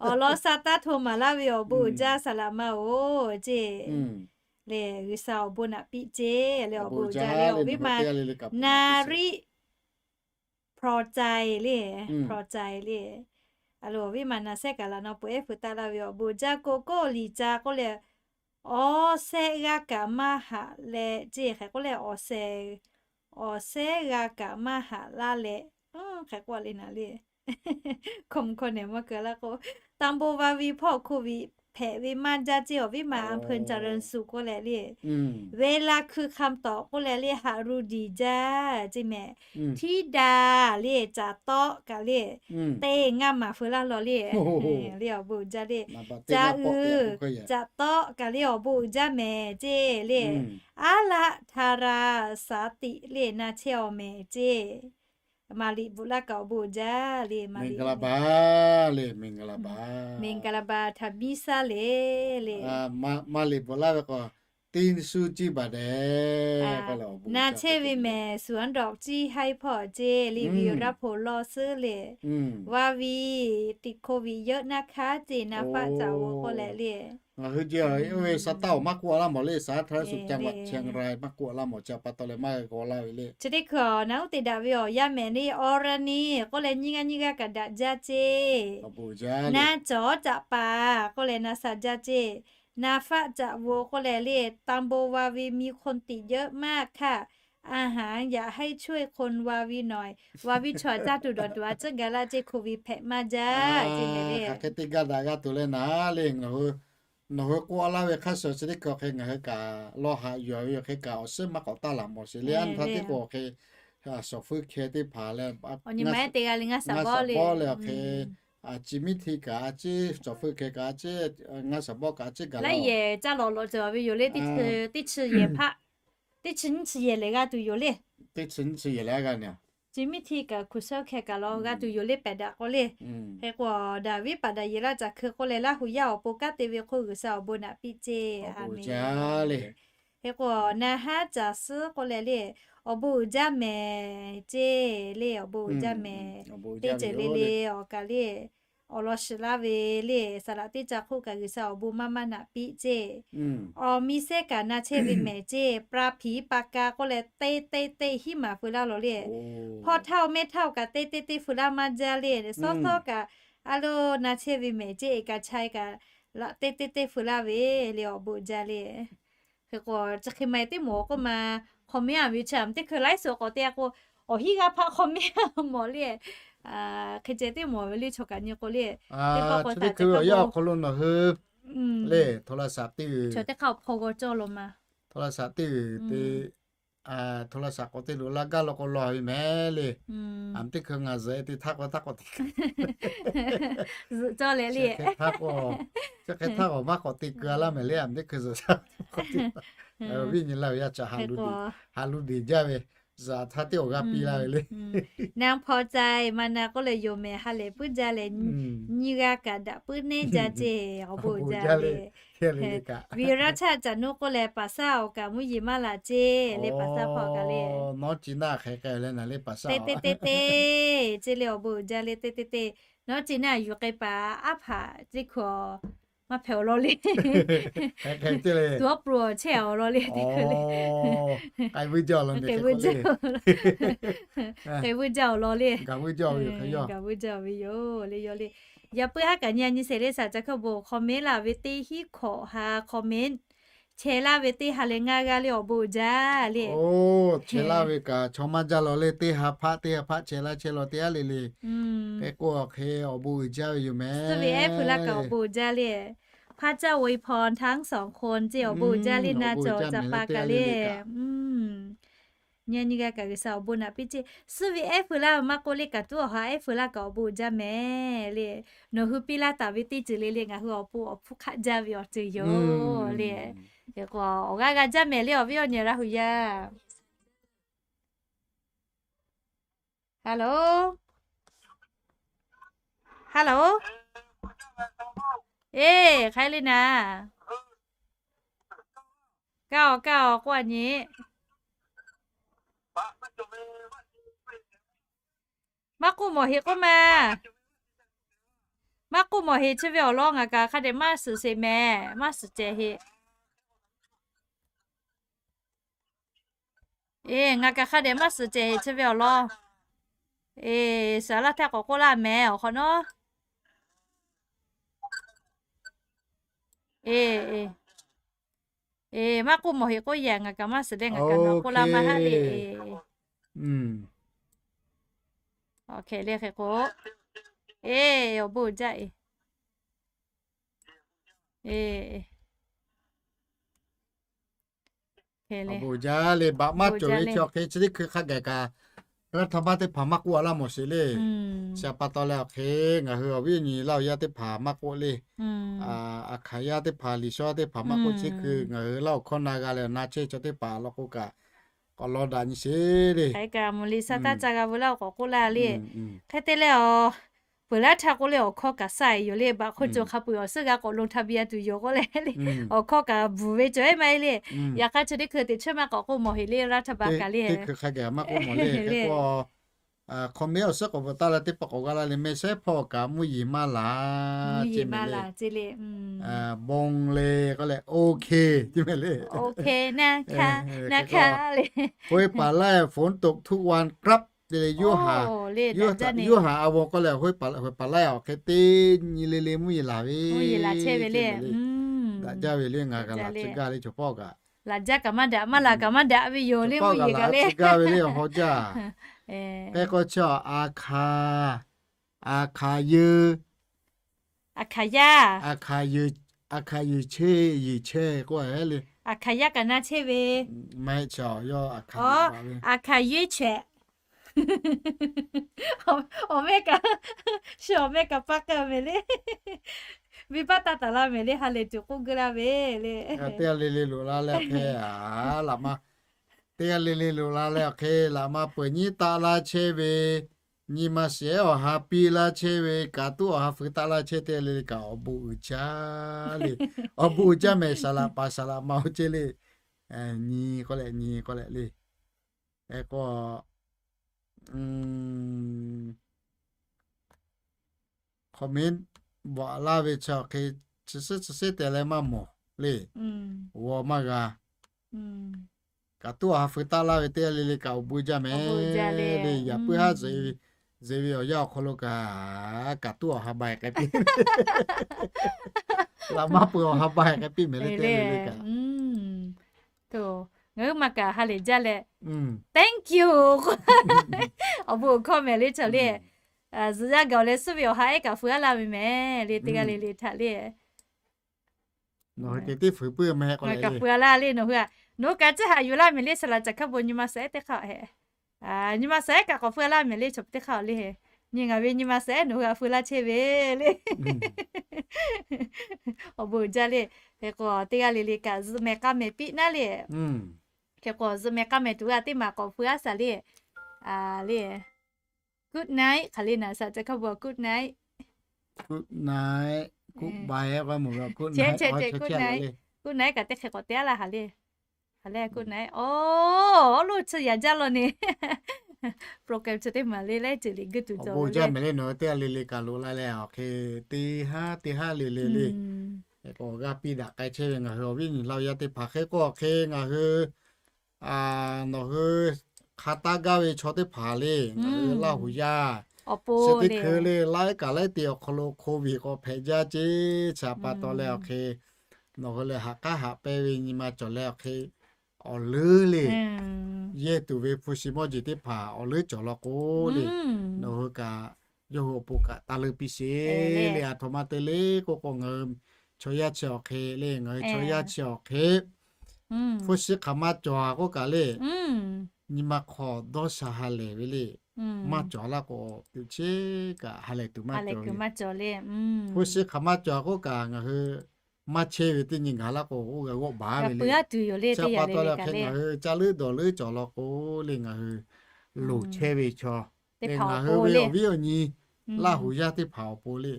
Awˬ lawn sha taˇ hto maˍ laˇ ve awˬ bon uiˍ jaˇ saˍ laꞈ ma oˬ ceˇ. Lehˬ G'uiˬsha awˬ bon naꞈ piˇ ceˇ leh awˬ bon uiˍ jaˇ le. Awˬ viˉ ma na riˆ พอใจ le, พอใจ le. A lo awˬ viˉ ma na sehˉ kaꞈ laꞈ naw peuˬ ehˉ feu taˆ laˇ ve awˬ bon uiˍ jaˇ. K'o k'oˆ liꞈ ca k'oˆ leh, awˬ sehˉ g'a kaꞈ maˇ haꞈ leh ceˇ hk'e k'oˆ leh, awˬ sehˉ g'a kaꞈ maˇ haꞈ laˇ leh, hk'e k'oˆ le naˍ le. Hkawꞈ mvuh hkawꞈ nehˬ maˇ keu laˇ k'o, ตำบลวาวี hpawˇ โควิด hpehꞈ ve maˇ jaˇ ceˇ, awˬ viˉ ma อำเภอเจริญสุข k'oˆ leh le. เวลาคือคำตอบ k'oˆ leh le, haꞈ ru diˬ jaˇ ceˇ mehˍ. Htiˇ daꞈ le, caꞈ tawˆ kaꞈ le, te ngaˇ maˬ feu laˇ law le. Le awˬ bon uiˍ jaˇ le. Caꞈ uiˍ caꞈ tawˆ kaꞈ le awˬ bon uiˍ jaˇ mehˍ ceˇ le. Aˉ laˆ hta ra saˍ tiꞈ le na chehˇ awˬ mehˍ ceˇ. Maˍ liꞈ bvuhꞈ laˇ kaꞈ awˬ bon uiˍ jaˇ le. Maˍ liꞈ bvuhꞈ laˇ kaꞈ awˬ bon uiˍ jaˇ le. Maˍ liꞈ bvuhꞈ laˇ ve k'o, ที่ชื่อ ชื่อ บาแดง na chehˇ ve mehˍ สวนดอก Ciˇ Haiˇ hpawˇ ceˇ, รีวิว Raˇ hpoˍ lawˇ suhˉ le. วาวี ติดโควิด เยอะนะคะ ceˇ, na faˆ caꞈ g'aw k'oˆ leh le. Ngaˬ hui jeh oˇ ve sa taˇ awˬ maˇ k'oˆ laˇ mawˬ le, สาธารณสุขจังหวัดเชียงราย maˇ k'oˆ laˇ mawˬ, chi pa taw leh maˇ g'aw laˇ ve le. Chi teˇ hkui na uˉ te daꞈ ve awˬ yanˇ mehˍ le. Awˬ ra ni k'oˆ leh nyiˇ g'aˇ nyiˇ g'aˇ kaꞈ daꞈ jaˇ ceˇ. Na cawˬ caꞈ paˍ k'oˆ leh na sha jaˇ ceˇ. Na faˆ caꞈ g'aw k'oˆ leh le, ตำบลวาวี มีคนติดเยอะมากค่ะ อาหารอยากให้ช่วยคนวาวีหน่อย วาวี chaw caˇ tuˬ dawˬ tuˬ a tcuhˉ ga laˇ ceˇ, โควิด hpehꞈ maˇ jaˇ ceˇ mehˍ le. Hk'aˬ hk'e te gaˇ daꞈ g'a tuˬ leh naˍ le, nawˬ hui k'oˆ laˇ ve hk'a shuˍ chi teˇ hkui awˬ hk'e ngaˬ hui kaꞈ lawˇ haꞈ yuˬ ve awˬ hk'e kaꞈ awˬ suhˉ maˇ k'awꞈ taˇ laꞈ mawˬ sheˍ le. Aˉ htaˇ teˇ k'o awˬ hk'e shawˍ fuiˉ hkeh teˇ hpaˍ leh, ngaˇ shaˍ bawˆ leh awˬ hk'e, chi miˇ hti kaꞈ a ciˉ, shawˍ fuiˉ hkeh kaꞈ a ciˉ, ngaˇ shaˍ bawˆ kaꞈ a ciˉ gaˬ la. Teˇ chi nyiˇ chi yehˬ leh g'a tuˬ yoˬ le. Chi miˇ hti kaꞈ hku shawˉ hkeh kaꞈ law g'a tuˬ yoˬ le pehꞈ daꞈ k'o le. Hk'e k'o, Daˍviˆ paˍ Daˍyeˍlaˆ caˬ hkui k'oˆ leh, Laˇ hu yaˇ awˬ pon kanˉ te ve hk'oˆ G'uiˬsha awˬ bon naꞈ piˇ ceˇ. Aˍmenˍ. Hk'e k'o, naˇ haˉ caˬ suhˉ k'oˆ leh le, awˬ bon uiˍ jaˇ mehˍ ceˇ le, awˬ bon uiˍ jaˇ mehˍ. Teˇ ceuˬ le le awˬ kaˬ le, awˬ lawn shiˍ laˇ ve le, saˍ laꞈ teˇ ca hk'oˆ kaꞈ G'uiˬsha awˬ bon maˇ maˇ naꞈ piˇ ceˇ. Awˬ mi sehˉ kaꞈ na chehˇ ve mehˍ ceˇ, pra hpiˍ pa ka k'oˆ leh teˇ teˇ teˇ hiˉ maˍ feu laˇ law le. Hpawˇ htaˇ-oˬ mehˇ htaˇ-oˬ kaꞈ teˇ teˇ teˇ feu laˇ maˇ jaˇ le, sawˉ sawˉ kaꞈ a lo na chehˇ ve mehˍ ceˇ, e kaꞈ cha e kaꞈ teˇ teˇ teˇ feu laˇ ve le, awˬ bon uiˍ jaˇ le. Hk'e k'o, chi hk'e ma e teˇ mawˬ k'oˆ ma, hk'awꞈ meˉ a ve chi a teˇ hkui laiˉ suhˍ k'awꞈ te a k'o, awˬ hinˉ g'aˇ hpaˆ hk'awꞈ meˉ a mawˬ le. Hk'e ceh teˇ mawˬ ve le chaw kaꞈ nyi k'o le. Teˇ pawˆ k'o htaꞈ te k'o, yaˇ awˬ hk'aw lo nawˬ hui le, โทรศัพท์ teˇ g'uiˬ, chaw teˇ hk'aˇ awˬ hpawˇ g'aw cawˇ law ma. โทรศัพท์ teˇ g'uiˬ te, โทรศัพท์ k'awꞈ te loꞈ la gaˇ law k'o law ve mehˍ le. A teˇ hkui ngaˬ zuhꞈ e te htaˇ k'o htaˇ k'awꞈ te, zuhꞈ cawˇ leh le. Chi hk'e htaˇ k'o maˇ k'awꞈ te keu a laˇ mehˍ le, a teˇ hkui zuhꞈ htaˇ k'awꞈ te. Viˉ nyi laˇ ve yaˇ ca haꞈ lu deˬ jaˇ ve, zuhꞈ htaˇ teˇ awˬ g'aˇ piˇ laˇ ve le. Naˇ hpawˇ ca e ma na k'oˆ leh, yoˬ mehˍ ha lehˬ puiˉ jaˇ leh, nyiˇ g'aˇ kaꞈ daꞈ puiˉ neˉ jaˇ ceˇ, awˬ bon uiˍ jaˇ le. Viˉ raˇ htaˇ caˬ nuˇ k'oˆ leh, paˍ saˇ awˬ kaꞈ mvuhˇ yeˬ maˇ laˬ ceˇ le, paˍ saˇ hpawˇ kaꞈ le. Teˇ teˇ teˇ ceˇ le, awˬ bon uiˍ jaˇ le, teˇ teˇ teˇ. Nawˉ ceˇ naˇ yuˬ k'ai paˍ aˉ hpaꞈ ceˇ hkui a maˇ hpehꞈ awˬ lawn le. Tuˬ awˉ pui awˬ chehˇ awˬ lawn le teˇ hkui le. K'ai vuiˇ jaˇ awˬ lawn le. Gaˬ vuiˇ jaˇ ve yoˬ le yoˬ le. Yaꞈ puiˉ haˉ kaꞈ nyi a nyi sheˍ le, shaˍ ca hkawˇ bon hk'aw meˉ laˇ ve teˇ hinˉ hkawꞈ ha hk'aw meˉ chehˇ laˇ ve teˇ ha leh ngaˇ g'aˇ le, awˬ bon uiˍ jaˇ le. Chehˇ laˇ ve kaꞈ chaw maˇ jaˇ law le, teˇ ha hpaˆ teˇ ha hpaˆ chehˇ laˇ chehˇ law teˇ haˉ le le. Hk'e k'o hk'e awˬ bon uiˍ jaˇ ve yoˬ mehˍ. Suh ve ehˉ feu laˇ kaꞈ awˬ bon uiˍ jaˇ le. พระเจ้าอวยพรทั้งสองคน ceˇ, awˬ bon uiˍ jaˇ le, na cawˬ ca pa kaꞈ le. Nyi nyi g'a kaꞈ G'uiˬsha awˬ bon naꞈ piˇ ceˇ. Suh ve ehˉ feu laˇ ve maˇ k'oˆ le, kaꞈ tuˉ awˬ ha ehˉ feu laˇ kaꞈ awˬ bon uiˍ jaˇ mehˍ le. Nawˬ hui piˇ laˇ taˍ ve teˇ ceuˬ le le ngaˬ hui awˬ pon awˬ hpfuhˇ hk'aˆ jaˇ ve awˬ ceuˬ yoˬ le. Hk'e k'o awˬ g'aˇ g'a jaˇ mehˍ le, awˬ viˉ awˬ nyi Laˇ hu yaˇ. Hello, hello. Eˬ, hk'aˬ hk'e le naˍ. Kaˇ awˬ kaˇ awˬ k'oˆ a nyi. Maˇ k'oˆ mawˬ heꞈ k'oˆ ma. Maˇ k'oˆ mawˬ heꞈ, chi ve awˬ lawn ngaˬ kaꞈ hk'a dehꞈ maˇ suhˍ sheˍ mehˍ, maˇ suhˍ cehˬ heꞈ. Eˬ, ngaˬ kaꞈ hk'a dehꞈ maˇ suhˍ cehˬ heꞈ, chi ve awˬ lawn. Eˬ, suhˍ laˇ htaˇ k'awꞈ k'oˆ laˇ mehˍ awˬ hk'awꞈ nawˉ. Eˬ, eˬ, maˇ k'oˆ mawˬ heꞈ k'oˆ yaꞈ, ngaˬ kaꞈ maˇ suhˍ leh ngaˬ kaꞈ nawˬ k'oˆ laˇ maˇ haˆ le. Awˬ hk'e le hk'e k'o, eˬ, awˬ bon uiˍ jaˇ eˬ. Eˬ, awˬ bon uiˍ jaˇ le, baꞈ maˇ cawˬ ve chi awˬ hk'e chi teˇ hkui hk'a gaˬ kaꞈ, raˇ htaˇ baˆ teˇ hpaˍ maˇ k'oˆ a laˇ mawˬ sheˍ le. Chi pa taw leh awˬ hk'e ngaˬ hui awˬ viˉ awˬ nyi Laˇ hu yaˇ teˇ hpaˍ maˇ k'oˆ le. A hkaˍ yaˇ teˇ hpaˍ, Liꞈ shaw teˇ hpaˍ maˇ k'oˆ, chi hkui ngaˬ hui Laˇ hu hkawˇ na g'a leh na chehˇ chaw teˇ hpaˍ law k'o kaꞈ, k'awꞈ law daꞈ nyi sheˍ le. Hk'e kaꞈ mvuhˇ Liꞈ shaˍ taˇ ca g'a veu laˇ k'awꞈ k'oˆ laˇ le. Hk'e te leh a, peuˬ laˇ htaˇ k'oˆ le awˬ hkawˇ kaꞈ saˇ e yoˬ le, baꞈ hk'oˆ cawˬ hk'a peu-eˬ awˬ suhˉ g'a k'awꞈ lo htaˇ biˇ a tuˬ yoˬ k'oˆ leh le, awˬ hkawˇ kaꞈ bvuhˬ ve cawˬ ehˉ maˇ heˆ le. Yaꞈ hk'aˇ chi teˇ hkui teˇ chehˇ maˇ k'awꞈ k'oˆ mawˬ heꞈ le, raˇ htaˇ baˆ kaꞈ le. Hk'e k'o, hk'awꞈ meˉ awˬ suhˉ k'awꞈ bvuhꞈ taˍ leh teˇ pawˆ k'awꞈ g'a la le, meh shehˉ hpawˇ kaꞈ mvuhˇ yeˬ maˇ laˬ, mvuhˇ yeˬ maˇ laˬ ceˇ le. Bon le k'oˆ leh OK ceˇ meh le. OK, na hka, na hka le. Hk'e k'o, ฝนตกทุกวันครับ ceˇ le. Yoˇhanˬ a vo k'oˆ leh, ฝนตกทุกวัน awˬ hk'e teˇ nyi le le mvuhˇ yeˬ laˬ ve, daꞈ jaˇ ve le, ngaˬ kaꞈ laˬ tcuh gaˇ le, chaw hpawˇ kaꞈ laˬ jaˇ kaꞈ maˇ daꞈ, maˇ laˬ kaꞈ maˇ daꞈ ve yoˬ le, mvuhˇ yeˬ kaꞈ le. Tcuh gaˇ ve le awˬ hawˉ jaˇ. Hk'e k'o chi a hkaˍ, a hkaˍ yeu, a hkaˍ yaˇ, a hkaˍ yeu chehˇ, yeu chehˇ k'oˆ a le. A hkaˍ yaˇ kaꞈ na chehˇ ve, a hkaˍ yeu chehˇ. Awˬ mehˆ kaꞈ, shu awˬ mehˆ kaꞈ paˇ k'ai mehˍ le. Venˇbaˆ taˇ taˍ laˇ mehˍ le, ha lehˬ tuˬ k'oˆ geuˆ laˇ ve le. Teˇ g'aˇ le le loꞈ la leh awˬ hk'e, a, laꞈ ma, teˇ g'aˇ le le loꞈ la leh awˬ hk'e, laꞈ ma peuˬ nyiˉ taˆ laˇ chehˇ ve, nyi ma shiˍ ehˉ awˬ ha piˇ laˇ chehˇ ve, kaꞈ tuˉ awˬ ha feu taˆ laˇ chehˇ, teˇ g'aˇ le le kaꞈ awˬ bon uiˍ jaˇ le. Awˬ bon uiˍ jaˇ mehˍ, saˍ laꞈ paˍ saˍ laꞈ ma oˇ ceh le. Nyi k'oˆ leh, nyi k'oˆ leh le. Hk'e k'o, comment bvuhꞈ laˇ ve chi awˬ hk'e, chi suhˉ chi suhˉ te leh maˇ mawˬ le. G'aw maˇ g'a. Kaꞈ tuˉ awˬ ha feu taˆ laˇ ve teˇ g'aˇ le le kaꞈ awˬ bon jaˇ mehˍ le. Yaꞈ puiˉ haˉ zeꞈ ve awˬ yanˇ awˬ hk'aw lo kaꞈ, kaꞈ tuˉ awˬ ha bai k'ai piˇ, laꞈ ma peuˬ awˬ ha bai k'ai piˇ mehˍ le teˇ g'aˇ le le kaꞈ. Ngaˬ hui ma kaꞈ ha lehˬ jaˇ leh, thank you. Awˬ bon uiˍ hkawˇ mehˍ le chaw le. Zuhꞈ yaˇ gaˬ leh suhˉ ve awˬ ha ehˉ kaꞈ feu aˉ laˇ ve mehˍ le teˇ g'aˇ le le htaꞈ le. Nawˬ hui te teˇ fuiˍ puiˉ meh k'o leh kaꞈ feu aˉ laˇ le nawˬ hui a. Nawˬ hui kaꞈ ciˉ haꞈ yuˬ laˇ mehˍ le, saˍ laꞈ caˬ hk'a bon nyi ma suhˍ ehˉ teˇ hk'aˇ he. Nyi ma suhˍ ehˉ kaꞈ k'awꞈ feu aˉ laˇ mehˍ le chaw teˇ hk'aˇ le he. Nyi ngaˬ ve nyi ma suhˍ ehˉ nawˬ hui a feu laˇ chehˇ ve le. Awˬ bon uiˍ jaˇ le. Hk'e k'o teˇ g'aˇ le le kaꞈ zuhꞈ mehˍ k'a mehˍ piˇ naˉ le. Hk'e k'o zuhꞈ mehˍ k'a mehˍ tuˬ g'a teˇ maˬ k'awꞈ feu aˉ shaˍ le. A le. Good night hk'aˬ le naˍ, saˍ laꞈ caˬ hk'a bon good night. Good night, good bye, good night kaꞈ teˇ hk'e k'awꞈ te aˉ laˇ ha le. Hk'aˬ le good night. Oˇ, awˉ lo chi yaꞈ jaˇ law ne. Program chi teˇ maˬ le leh ceuˬ liꞈ g'uiˇ tuˬ cawˬ ve le. Mehˍ le nawˬ hui teˇ g'aˇ le le kaꞈ loꞈ la leh awˬ hk'e teˇ haˉ teˇ haˉ le le le. Hk'e k'o g'a piˇ daꞈ k'ai chehˇ ve ngaˬ hui awˬ viˉ nyi laˇ yaˇ teˇ hpaˍ hk'e k'o awˬ hk'e ngaˬ hui nawˬ hui hk'a taˇ gaˇ ve chaw teˇ hpaˍ le, ngaˬ hui Laˇ huˍ yaˇ chi teˇ hkui le laiˉ kaꞈ laiˉ te awˬ hk'aw lo Covid k'awꞈ hpehꞈ jaˇ ceˇ. Chi pa taw leh awˬ hk'e nawˬ hui lehˬ haꞈ k'aˉ haꞈ pehnˇ ve nyi ma cawˬ leh awˬ hk'e awˬ leuˉ le yehˇ tuˬ ve hpu shi mawˇ jeˬ teˇ hpaˍ awˬ leuˉ cawˬ law k'o le, nawˬ hui kaꞈ yawˇ hui awˬ pon kaꞈ taˇ leuˉ piˇ sheˍ le. Aˬ htoꞈ ma te le k'oˆ k'o ngaˬ hui chaw yaˇ chi awˬ hk'e le, ngaˬ hui chaw yaˇ chi awˬ hk'e hpu shi hk'aˬ ma cawˬ a k'oˆ kaꞈ le, nyi ma hk'aw dawˇ sha ha lehˬ ve le. Maˇ cawˬ laˇ k'o teꞈ chiˉ kaꞈ ha lehˬ tuˬ maˇ cawˬ ve. Hpu shi hk'aˬ ma cawˬ a k'oˆ kaꞈ ngaˬ hui maˇ chehˇ ve teˇ nyi gaˬ laˇ k'o oˇ g'a g'awˆ baˬ ve le. Chi pa taw leh hk'e ngaˬ hui caˇ leuˉ dawˬ leuˉ cawˬ law k'o le ngaˬ hui loˍ chehˇ ve chaw, ngaˬ hui ve awˬ viˉ awˬ nyi Laˇ huˍ yaˇ teˇ hpaˍ awˬ pon le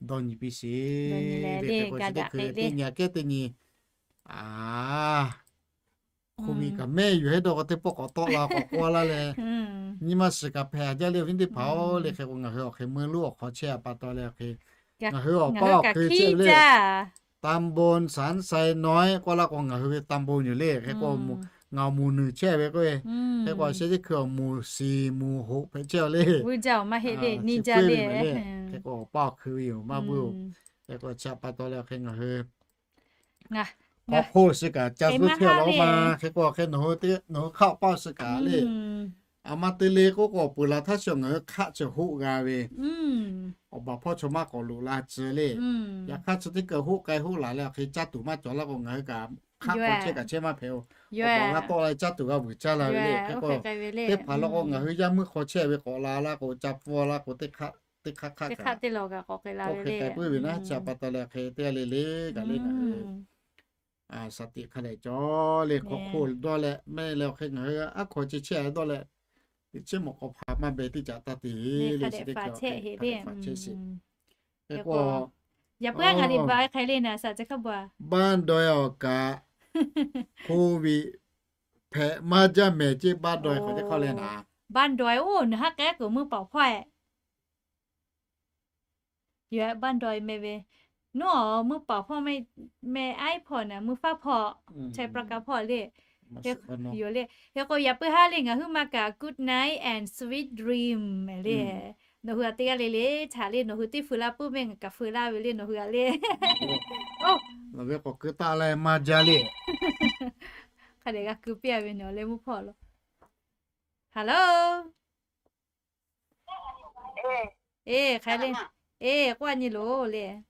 dawˇ nyi piˇ sheˍ le. Teˇ nyi aꞈ kehˉ teˇ nyi Covid kaꞈ mehˆ yuˬ hehˉ dawˇ k'o teˇ pawˆ k'awꞈ tawˆ la k'awꞈ k'oˆ laˇ leh, nyi ma shiˍ kaꞈ hpehꞈ jaˇ le awˬ viˉ teˇ hpaˍ-oˬ le. Hk'e k'o ngaˬ hui awˬ hk'e meuˇ lonˉ awˬ hk'aw chehˇ a pa taw leh awˬ hk'e ngaˬ hui awˬ paˇ awˬ hkui chehˇ ve le. Tanbon Sansai Noi k'oˆ laˇ k'o ngaˬ hui ve tanbon yoˬ le. Hk'e k'o ngaˬ awˬ moˍ nuˬ chehˇ ve k'o, hk'e k'o shehˇ teˇ hkui awˬ moˍ shiˍ moˍ hoꞈ hpehꞈ chehˇ le. Hk'e k'o awˬ paˇ awˬ hkui ve yoˬ maˇ buiˇ-oˬ. Hk'e k'o chi pa taw leh hk'e ngaˬ hui hk'aw hk'oˆ shi kaꞈ ca zuhˇ chehˇ law ma. Hk'e k'o hk'e nawˬ hui hk'aˆ awˬ paˇ shi kaꞈ le, aˬ ma te le k'oˆ k'o awˬ peuˬ laˬ htaˇ shu ngaˬ hui hk'aˆ chi hoˆ g'a ve, awˬ baˬ hpawˇ chaw maˇ k'awꞈ loꞈ la tcuh le. Yaꞈ hk'aˇ chi teˇ kaˬ hoˆ k'ai hoˆ laˬ leh awˬ hk'e caˇ tuˬ maˇ cawˬ laˇ k'o ngaˬ hui kaꞈ hk'aˆ hk'aw chehˇ kaꞈ chehˇ maˇ hpehꞈ-oˬ. Awˬ baˬ g'a tawˆ la caˇ tuˬ g'a vuiˬ caˇ la ve le. Hk'e k'o teˇ hpaˍ law k'o ngaˬ hui yaˇ meuˇ hk'aw chehˇ ve k'awꞈ la laˇ k'o ca pfuhˇ laˇ k'o teˇ hk'aˆ hk'aˆ kaꞈ k'oˆ hk'e k'ai puiˉ ve naˉ. Chi pa taw leh hk'e teˇ g'aˇ le le kaꞈ le ngaˬ hui shaˍ tiꞈ hk'a dehꞈ cawˬ le. Hk'aw hk'oˆ dawˇ leh mehˆ leh awˬ hk'e ngaˬ hui aˉ hk'aw ceh chehˇ dawˇ leh teꞈ chiˉ mawꞈ k'aw hpa maˇ beh teˇ caꞈ taˇ te le. Chi teˇ hkui hk'a dehꞈ fa chehˇ heˍ le. Hk'e k'o yaꞈ puiˉ a ngaˬ liꞈ ba hk'e le naˍ, saˍ caˬ hk'a bon a, baˇ daweh awˬ kaꞈ Covid hpehꞈ maˇ jaˇ mehˍ ceˇ, baˇ daweh k'awꞈ teˇ hk'aw leh naˍ. Baˇ daweh oˇ nawˬ haˉ k'ehˉ kuiˬ meuˇ paoˍ hpawˇ-e Yawˇ baˇ daweh meh ve, nuˉ awˬ meuˇ paoˍ hpawˇ meh, meh aiˉ hpawˇ naˍ, meuˇ faˉ hpawˇ, chai pra ka hpawˇ le. Yoˬ le. Hk'e k'o yaꞈ puiˉ haˉ le ngaˬ huiˉ ma kaꞈ good night and sweet dream le. Nawˬ hui a teˇ g'aˇ le le htaꞈ le nawˬ hui teˇ feu laˇ puiˉ meh ngaˬ kaꞈ feu laˇ ve le nawˬ hui a le. Nawˬ ve k'awꞈ keu taˆ leh maˇ jaˇ le. Hk'a dehꞈ g'a keu piˇ a ve nawˬ leh meuˇ hpawˇ lo. Hello. Eˬ, hk'aˬ le. Eˬ, k'oˆ a nyi loˬ le.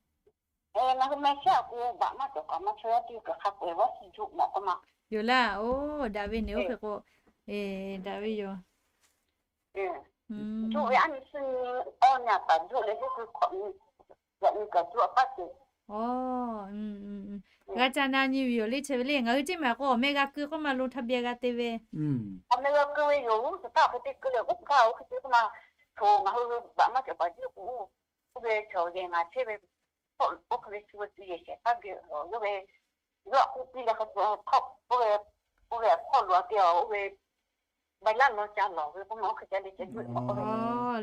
Yoˬ laˇ. Oˇ, daꞈ ve ne oˇ hk'e k'o, eˬ, daꞈ ve yoˬ. Juˆ ve aˉ nyi suhˉ nyi awˇ nyi a kaꞈ juˆ leh, juˆ keu hk'awꞈ nyi, yaꞈ nyi kaꞈ juˆ a paˉ te. G'a ca na nyi ve yoˬ le, chi ve le. Ngaˬ hui ceˇ maˬ k'o, awˬ meh g'a keu k'oˆ ma lo htaˇ beh g'a te ve. Awˬ meh g'a keu ve yoˬ. Oˇ suhˍ htaˇ hk'e te keu leh k'oˆ hkaˇ oˇ hk'e te k'oˆ ma, choˬ ngaˬ hui baꞈ maˇ cawˬ baˬ jiˇ k'o, oˇ ve chaw geh ngaˬ chehˇ ve, oˇ hk'e ve shu ve tcuh yehˬ shehˍ hpaˇ geh yawˇ ve, yawˇ htaꞈ k'oˆ piˇ leh, hk'e te hk'awꞈ, oˇ ve, oˇ ve hk'awꞈ lo a te a, oˇ ve baˬ laˇ law ca lawˬ ve k'oˆ ma, oˇ hk'e ca le ca juˆ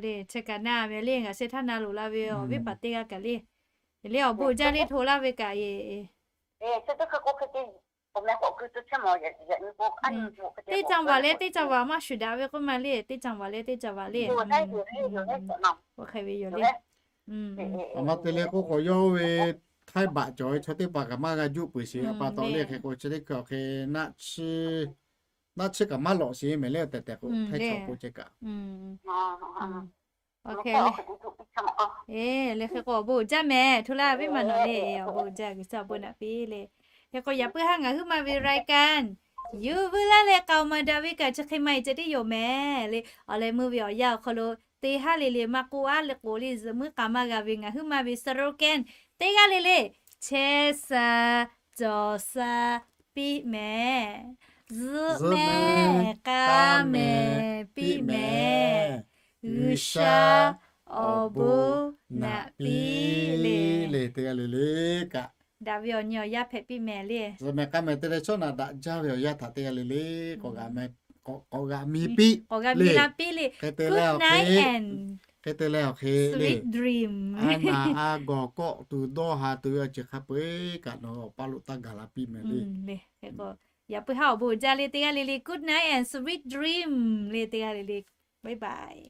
le. Chi kaꞈ na ve le, ngaˬ sheh htaˇ na loˍ la ve awˬ viˉ paˍ teˇ g'aˇ kaꞈ le. Le awˬ bon jaˇ le, hto laˇ ve kaꞈ e. Teˇ caˇ vaˬ leh teˇ caˇ vaˬ maˇ shuˍ daꞈ ve k'oˆ ma le, teˇ caˇ vaˬ leh teˇ caˇ vaˬ le. Awˬ hk'e ve yoˬ le. Aˬ ma te leh k'oˆ k'o, yawˇ ve htaiˇ baꞈ cawˬ ve chaw teˇ hpaˍ kaꞈ maˇ g'a juˆ peuˬ sheˍ. A pa taw le hk'e k'o, chi teˇ hkui awˬ hk'e naˆ chiˇ kaꞈ maˇ lawꞈ sheˍ mehˍ le, tehꞈ tehꞈ k'o, htaiˇ chaw k'o ceh kaꞈ. Awˬ hk'e le. E, le hk'e k'o awˬ bon jaˇ mehˍ, hto laˇ ve maˬ nawˬ le, awˬ bon jaˇ, G'uiˬsha awˬ bon naꞈ piˇ le. Hk'e k'o yaꞈ puiˉ haˉ ngaˬ huiˉ ma ve รายการ yuˬ veu laˇ leh k'aoˍ maˍ daꞈ ve kaꞈ chi hk'e maˇ heˆ ceh tiˉ yoˬ mehˍ le. Awˬ leh meuˇ ve awˬ yanˇ awˬ hk'aw lo teˇ haˉ le le maˇ k'oˆ aˉ le k'oˍ le zuhꞈ muiˉ k'a maˇ g'a ve ngaˬ huiˉ ma ve สโลแกน teˇ g'aˇ le le, chehˇ sha cawˬ sha piˇ mehˍ, zuhꞈ mehˍ k'a mehˍ piˇ mehˍ, G'uiˬsha awˬ bon naꞈ piˇ le. Teˇ g'aˇ le le kaꞈ daꞈ ve awˬ nyi awˬ yaˇ hpehꞈ piˇ mehˍ le. Zuhꞈ mehˍ k'a mehˍ te leh chaw naꞈ daꞈ jaˇ ve awˬ yanˇ htaꞈ teˇ g'aˇ le le k'awꞈ g'aꞈ mi piˇ, k'awꞈ g'aꞈ mi la piˇ le. Hk'e te leh awˬ hk'e, hk'e te leh awˬ hk'e le, a naˍ a gawˬ kawˆ tuˬ dawˇ ha tuˬ ve awˬ ceuˬ hk'a peu-eˬ kaꞈ nawˬ awˬ paˇ lo taˇ gaˬ la piˇ mehˍ le. Yaꞈ puiˉ haˉ awˬ bon jaˇ le teˇ g'aˇ le le, good night and sweet dream le teˇ g'aˇ le le, bye bye.